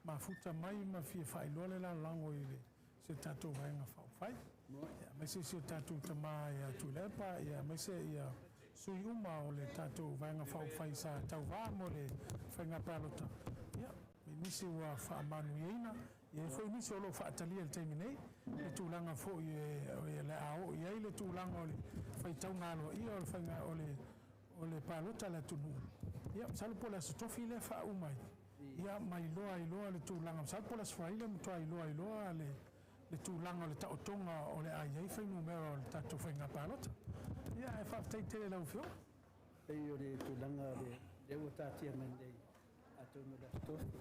mafuta mai ma fia faailoa le lagolago i le se tatou vaega faaupufai. Ia aemaise si o tatou tamā ia Tuilaepa ia aemaise ia sui uma o le tatou vaega faaupufai sa tauvā mo le faiga palota. Ia me nisi ua faamanuiaina ia foi nisi o loo faatalia i le taimi nei le tulaga foi e le a oo i ai le tulaga o le faitauga aloaia o le faiga o le palota le atunuu. Ia masalo po o le aso tofi lea faauma ai ia ma iloa ai loa le tulaga masalo po o le aso Faraile matua iloa ai loa le le tulaga o le taotoga o le a i ai fuainumera o le tatou faiga palota. Ia ae faafetai tele lau Afioga. Pei o le tulaga o le lea ua tatia mai nei atonu o le aso tofi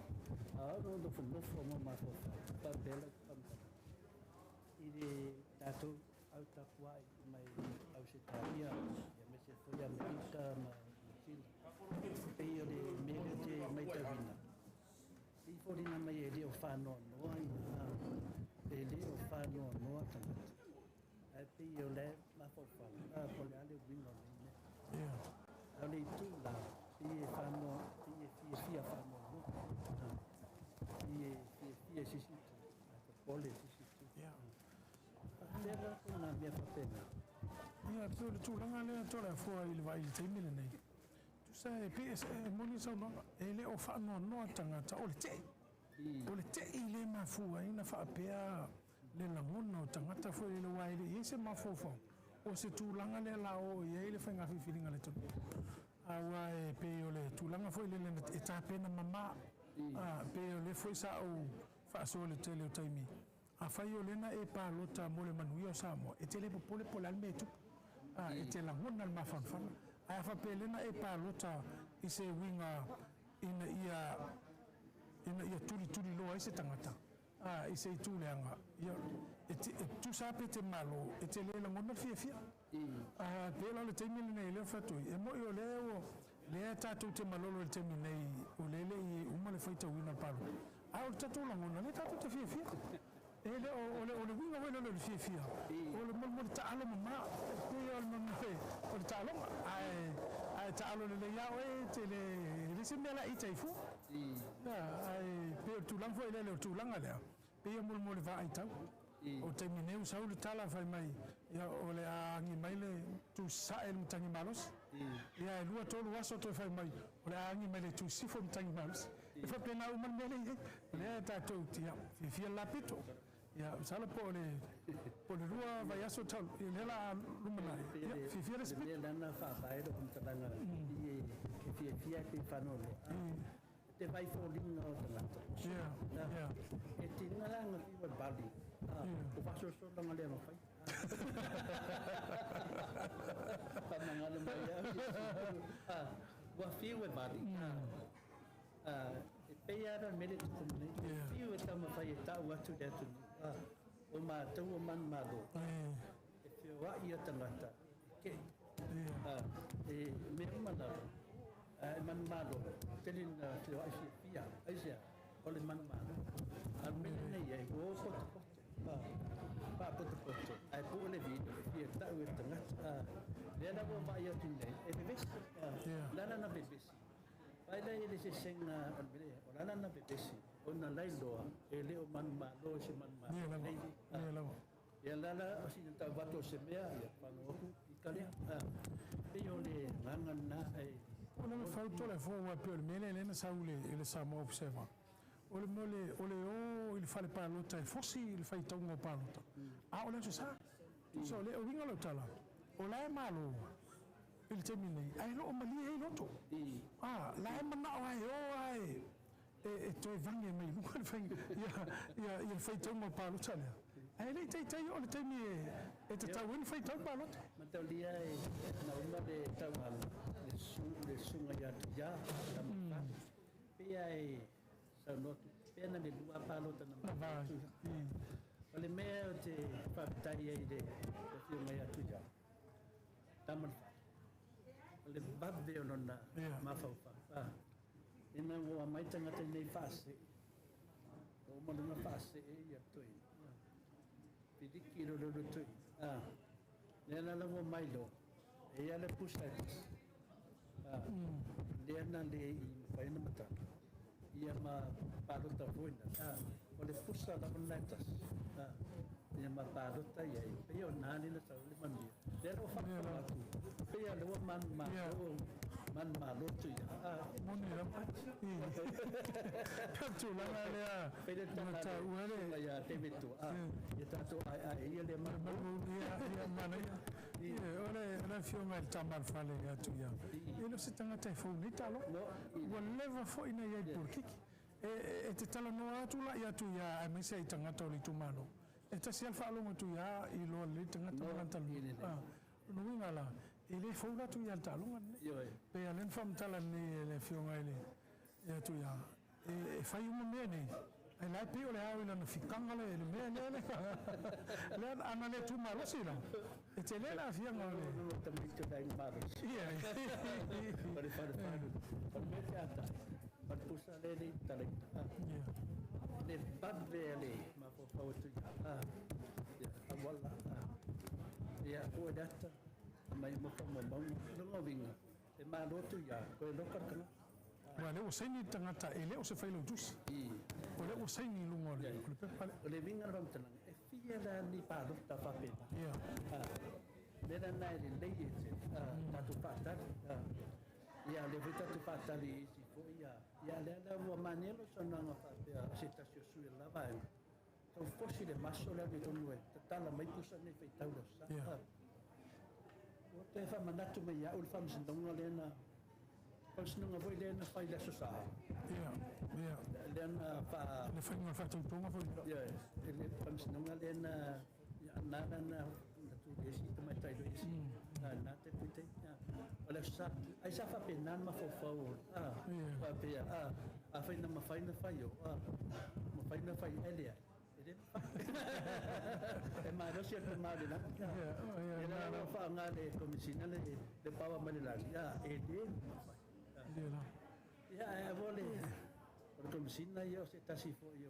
a o nofonofo ma mafaufau faapea lau faamatalaga i le tatou au tapuai mai Ausetalia aemaise foi Amerika ma Niu Sila pei o le mea lea te maitauina i foliga mai e le o faanoanoa ina e le o faanoanoa tagata ae Pei o le mafaufau, po o le a le uiga o nei mea. A o le itu la, pei e faanoa, pei e fiafia faanoanoa. Pei e fiafia i se isi itu, ae popole i se isi itu. Faapefea la tulaga mea faapena? Ia, pei o le tulaga lea Toleafoa i le vaai i le taimi lenei, tusa e pei e moni le saunoaga, e le o faanoanoa tagata, o le tei. O le tei lea e mafua ai ona faapea le lagona o tagata foi lele aua e le i i ai se mafaufau o se tulaga lea la oo i ai le faiga filifiliga a le atunuu. Aua e pei o le tulaga foi lele e tapena mama, pei o lea foi sa ou faasoa i le tele o taimi, afai o lea na e palota mo le manuia o Samoa, e te le popole po o le a le mea e tupu, e te lagona le mafanafana. Ae a faapea o lea na e palota i se uiga ina ia ina ia tulituliloa ai se tagata i se itu leaga, ia, e tusa lava pe te malo, e te le lagona le fiafia. Pei la o le taimi lenei lea e fai atu ai, e moni o lea ua, lea tatou te malolo i le taimi nei, o lea e le i uma le faitauina o le palota, a o le tatou lagona, lea tatou te fiafia. E le o, o le, o le uiga foi lea o le fiafia, o le molimoli taalo mama, pei o le molimoli o le taaloga, ae, ae taalo lelei lava oe, e te le, e leai se mea la e ita ai fua. Ae pei o le tulaga foi lele o le tulaga lea, pei e molimoli vaai tau. O le taimi nei ua sau le tala fai mai, ia o le a agi mai le itu sasae le matagi malosi. Ia e 2, 3 aso toe fai mai, o le a agi mai le itu sisifo le matagi malosi. E faapena uma le mea lea e i ai. O lea tatou te fiafia le lapito. Ia masalo po o le po o le 2 vaiaso talu, ia lea o le a lumanai, ia fiafia le isi pito. Le mea lea na faavae lou faamatalaga e fiafia ai pe faanoanoa. Te vai foliga o tagata. E tiga la ona fiu e vali. O faasolasolaga le mafai. Faamagalo mai au. Ua fiu e vali. E pei lava la le mea lea e tupu mai nei. E fiu e taumafai e tau atu i le atunuu. O matou o manumalo. E feoai ia tagata e kei. E mea uma lava. E manumalo, tele ina feoai fiafia. Aisea? O le manumalo. A o le mea lenei ai, ua o potopoto. Faapotopoto, ae pue le vili, e fia tau e le tagata. Lea la ua vaai atu nei, e vevesi. O le a lana vevesi? Vaai la i le sesega o le mea lea, o le a lana vevesi? Ona lailoa e le o manumalo i se manumalo. Ia lava. Ia la la o sina tau atu o se mea, ia pano aku i ka lea. Pei o le agaga lena e. O le fautua le fua aua e pei o le mea lea lea na sau i le Samoa Observer, o le mea o le o i le fale palota e fosi le faitauga o palota, a o le Aso Sa. So o le uiga o lau tala, o la e malo i le taimi nei, ae le o malie ai loto. A, la e manao lava e o lava e e toe vage mai luga le faiga ia ia le faitauga o palota lea. Ae le i taitai oo le taimi e tatau ai ona faitau le palota. Mataulia e na uma le tauaga le su le susuga ia Tuia Tama pei a e saunoa atu pea na le lua palota na maua atu. O le mea ou te faafetai ai i le afioga ia Tuia Tama o le vave o lona mafaufau. Ina ua aumai tagata i nei faasee, ua uma lona faasee ia toeaina. Piliki lo lolo toeaina. Lea la la ua mai loa, e i ai le pusa e tasi. Lea na le i mafai ona matala, ia ma palota foi na. O le pusa lava lena e tasi. Ia ma palota i ai, pei o na lea na sau ai le manuia. Lea la ua faafofoga atu, pei lava o lea ua manumalo, manumalo Tuia. Moni lava. Pei o le tulaga lea Pei le na tala a le taua le. susuga ia David Tuaa, ia tatou aeae ia lea malu. Ia, manaia. O le afioga i le tama a le fale ia Tuia, e le o se tagata e fou nei taaloga. Ua leva foi na i ai i le polokiki. E te talanoa atu la ia Tuia aemaise ai tagata o le itumalo. E tasi lava le faalogo atu ia i loa lelei le tagata ma lana talanoa. O lona uiga la, e le fou la Tuia i le taaloga lenei. Pei lava lea na faamatala nei e le afioga i le ia Tuia, e fai uma mea nei, ae la e pei o le ao i lana fikaga le mea lea lea ana le tu malosi la, e tele le aafiaga o le. O le pusa lea e le i talaina. Le vave a le mafaufau atu ia auala. Ia, ua le ata, mai mo faamaumauga. Lona uiga, e malo atu ia, toe loka le tagata. Aua o lea ua saini le tagata e le o se failautusi. O lea ua saini i luga o le pepa lea. O le uiga o le faamatalaga, e fia la ni palota faapena. O le mea lena e lelei e tatou faatali. Ia, o lea foi tatou faatali i isi foi. Ia, lea la ua manaia lau saunoaga faapea o se tasi o sui o le la vaega, tau fosi le maso le amiotonu e tatala mai pusa nei faitau le Aso Sa. Ua toe faamanatu mai ia au le faamasinoga lea na faamasinoga foi lea na fai i le Aso Sa. Lea na faa Le faiga o le faatautoga foi. Le faamasinoga lea na na na na na tulesi tamaitai loia si na te pute. O le Aso Sa ai sa faapena le mafaufau faapea afai na mafai na fai o mafai na fai e leai. E le mafai. E malosi le tama o le lagi. E la la faaaoga le Komesina le power mai le lagi. E le mafai. Ia, ae ua le o le Komesina ia o se tasi foi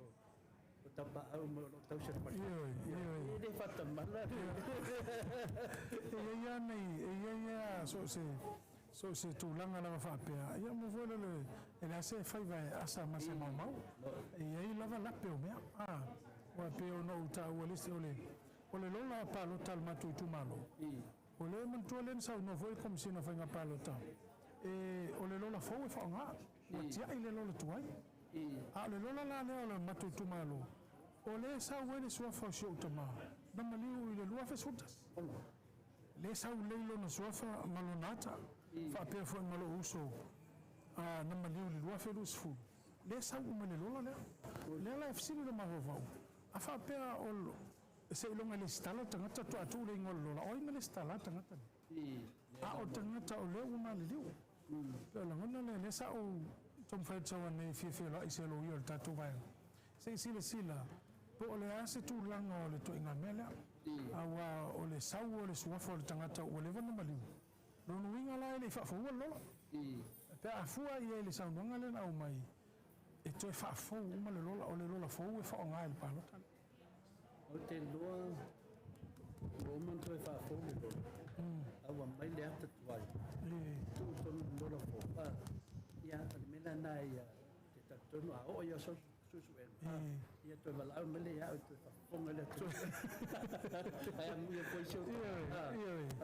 o tapaau ma o lo o tausi le fale. E le faatamala. E i ai lava nei, e i ai lava so o se so o se tulaga lava faapea, ia mo foi le e le a se faiva e asa ma se maumau. E i ai lava lape o mea. Ua pei ona ou taua le isi o le o le lola palota a le matou itumalo. O le manatua lea na saunoa foi le Komesina o Faiga Palota, e o le lola fou e faaaoga, ua tiai le lola tuai. A o le lola la lea o le matou itumalo, o lea e sau ai le suafa o si ou tama na maliu i le 2011. Lea e sau lelei lona suafa ma lona ata, faapea foi ma lou uso na maliu i le 2020. Lea e sau uma i le lola lea. Lea la e fesili le mafaufau, a faapea o seiloga e lesitala le tagata faatoa tuu le igoa o le lola, o ai na lesitala le tagata lea? A o le tagata o lea ua maliliu. Pei o le lagona lea, lea sa ou taumafai atu sau nei e fia feoai i se loia o le tatou vaega, se i silasila po o le a se tulaga o le ituaiga mea lea. Aua o le sau o le suafa o le tagata ua leva ona maliu, lona uiga la e le i faafoua le lola. Pe a fua i ai i le saunoaga lea na aumai, e toe faafou uma le lola, o le lola fou e faaaoga e le palota lea. Ou te iloa ua uma ona toe faafou le lola, a ua mai le ata tuai, tuu tonu le lola fou. Ia, o le mea lena ia te talitonu a oo i au suesuega, ia toe valaau mai lea ia au e toe faafofoga le atu. Ae amuia foi si ou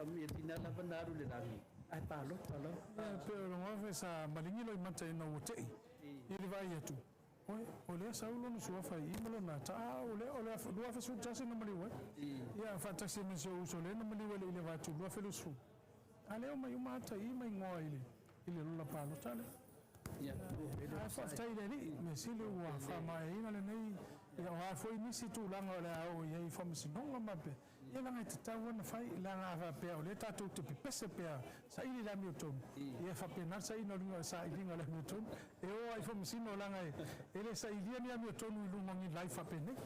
amuia tina lava na alu i le lagi, ae palota lava. Ia, pei o le goafe sa maligi loimata ina ua tei i le vaai atu. Oi, o lea sau lona suafa i i ma lona ata, a o lea o le 2011 na maliu ai. Ia, faatasi ai ma si ou uso lea na maliu ai le i le vatu 2020. A lea omai uma ata i i ma igoa i le i le lola palota lea. Ae faafetai i le Alii, mea sili ua faamaeaina lenei, ia o a foi nisi tulaga o le a oo i ai i faamasinoga ma pea, Ia leaga e tatau ona fai, leaga a faapea o lea tatou te pepese pea saili le amiotonu, ia e faapena le saina o luga sailiga o le amiotonu. E o lava i faamasino leaga e le sailia ni amiotonu i luga o ni live faapenei.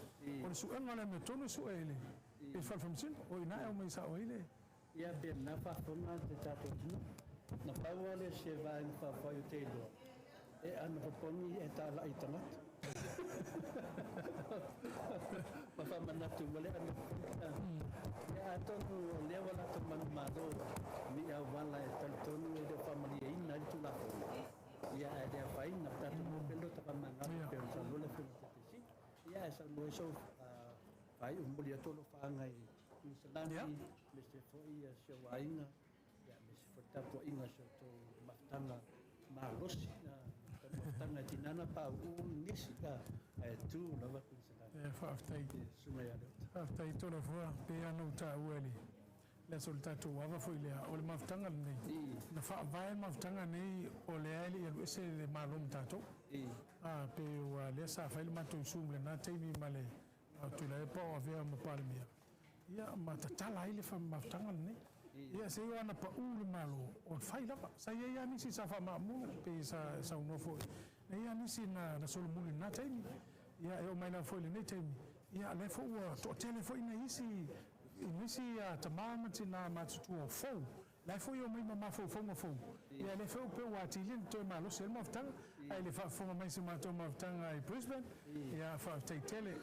O le suega o le amiotonu e sue e le fale faamasino, o i ina e aumai sao ai le. Ia pe na faafofoga te tatou atunuu, na pau lava lea o se vaega faafai o te iloa, e anapopogi e talai tagata. Ma faamanatu ma le anapopogi. Ia atonu o lea ua latou manumalo ni auala e talitonu e le o faamalieina ai le Tulafono, ia ae le afaina tatou maua pea le loto faamagalo pei ona saunoa le Afioga i le Taitaifono. Ia ae saunoa ai sou faaiu momoli atu o lou faaga i Kuiniselani, aemaise foi si ou aiga, aemaise foi le tapuaiga a si outou mafutaga malosi, mafutaga e tiga ona pauu nisi, ae tu lava Kuiniselani. Ia, faafetai. Susuga ia Leota. Faafetai Toleafoa, pei lava ona ou taua i le aso o le tatou ava foi lea, o le mafutaga lenei, na faavae le mafutaga lenei o lea e le i alu ese le Malo ma tatou. Pei ua lea sa fai le matou Zoom i lena taimi ma le Tuilaepa o avea ma Palemia, ia ma tatala ai le mafutaga lenei. Ia se i o ana pau le Malo, o le fai lava. Sa i ai lava nisi sa faamaamulu, pei sa saunoa foi, na i ai lava nisi na solomuli i lena taimi. Ia e oo mai lava foi i lenei taimi, ia lea foi ua toatele foi nai isi, nisi tama ma tina matutua fou, la e foi e omai ma mafaufauga fou, ia lea foi pei ua atili ona toe malosi ai le mafutaga. Ae le faafofoga mai si matou mafutaga i Brisbane, ia faafetai tele.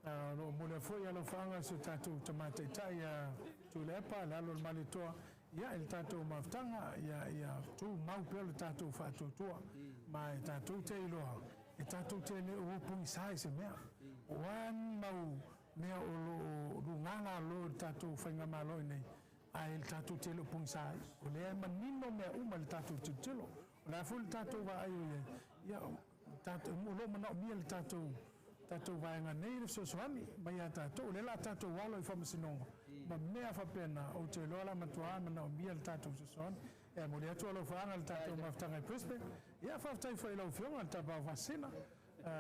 O lo o momoli atu foi alofaaga i si o tatou tama taitai ia Tuilaepa, le alo o le Malietoa, ia, i le tatou mafutaga, ia, ia tumau pea le tatou faatuatua. Ma e tatou te iloa, e tatou te le o pogisa i se mea. O a ni mau mea o lo o luga lalo i le tatou faigamalo i nei, ae le tatou te le o pogisa ai. O lea e manino mea uma i le tatou tilotilo. O le a foi le tatou vaai o i ai, ia, tatou, o lo o manaomia le tatou tatou vaega nei le fesoasoani mai ia tatou. O lea o le a tatou alo i faamasinoga ma mea faapena, ou te iloa la matua manaomia le tatou fesoasoani. E momoli atu alofaaga i le tatou mafutaga i Brisbane. Ia, faafetai foi i lau Afioga le Tapaau Faasisina,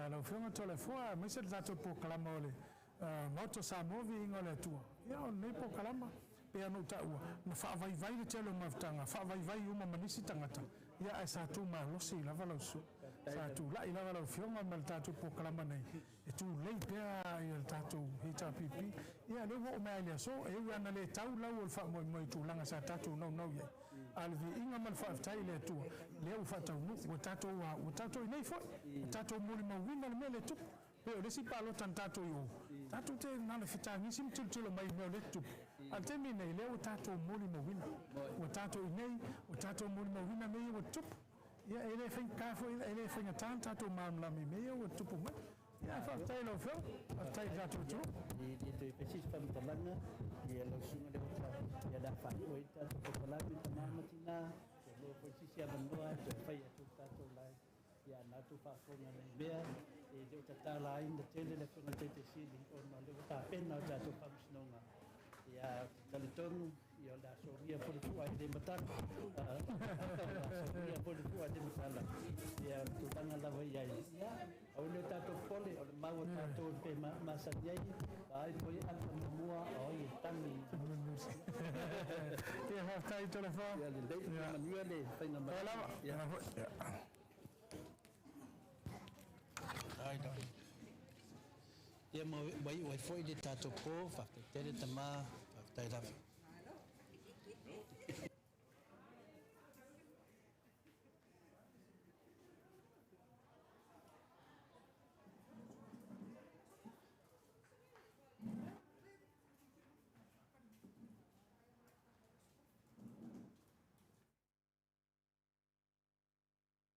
lau Afioga Toleafoa, aemaise le tatou polokalama o le Maota o Samoa, Viiga o le Atua. Ia, o lenei polokalama, pei ona ou taua, na faavaivai le tele o mafutaga, faavaivai uma ma nisi tagata, ia ae sa tumalosi lava lau susu. Sa tulai lava lau Afioga ma le tatou polokalama nei, e tulei pea ia le tatou HRPP. Ia, lea ua oo mai lava i le aso, e ui lava ina le tau lau o le faamoemoe i tulaga sa tatou naunau i ai. A o le viiga ma le faafetai i le Atua, lea ua faataunuu, ua tatou, ua tatou i inei foi, ua tatou molimauina le mea lea e tupu. Pei o le isi palota na tatou i o, tatou te na o le fetagisi ma tilotilo mai i mea o lea e tutupu. A o le taimi lenei, lea ua tatou molimauina, ua tatou i inei, ua tatou molimauina mea ia ua tutupu. Ia, e le faigata foi, e le faigata ona tatou malamalama i mea ia ua tutupu mai. Ia, faafetai i lau Afioga, faafetai i le tatou atunuu. E le toe fai se isi faamatalaga, ia lau susuga Leota, ia le a faaiu ai le tatou polokalame, tama ma tina, toe maua foi se isi avanoa e toe fai atu le tatou live. Ia na outou faafofoga nei mea, e le o tatalaina tele le Afioga i le Taitaisili ona o lea ua tapena o tatou faamasinoga. Ia, ou te talitonu, ia o le a solia foi le fua e le matala. O le a solia foi le fua e le matala. Ia, o le tulaga lava i ai. Ia, aua ne i o tatou popole, o le mau a tatou e pei masani ai, vaai foi ata muamua o ai e tagi. Ia, faafetai Toleafoa. Ia lelei, ia manuia le faiga mai. Lava. Ia. Ia ma ua iu ai foi le tatou po, faafetai tele tama, faafetai lava.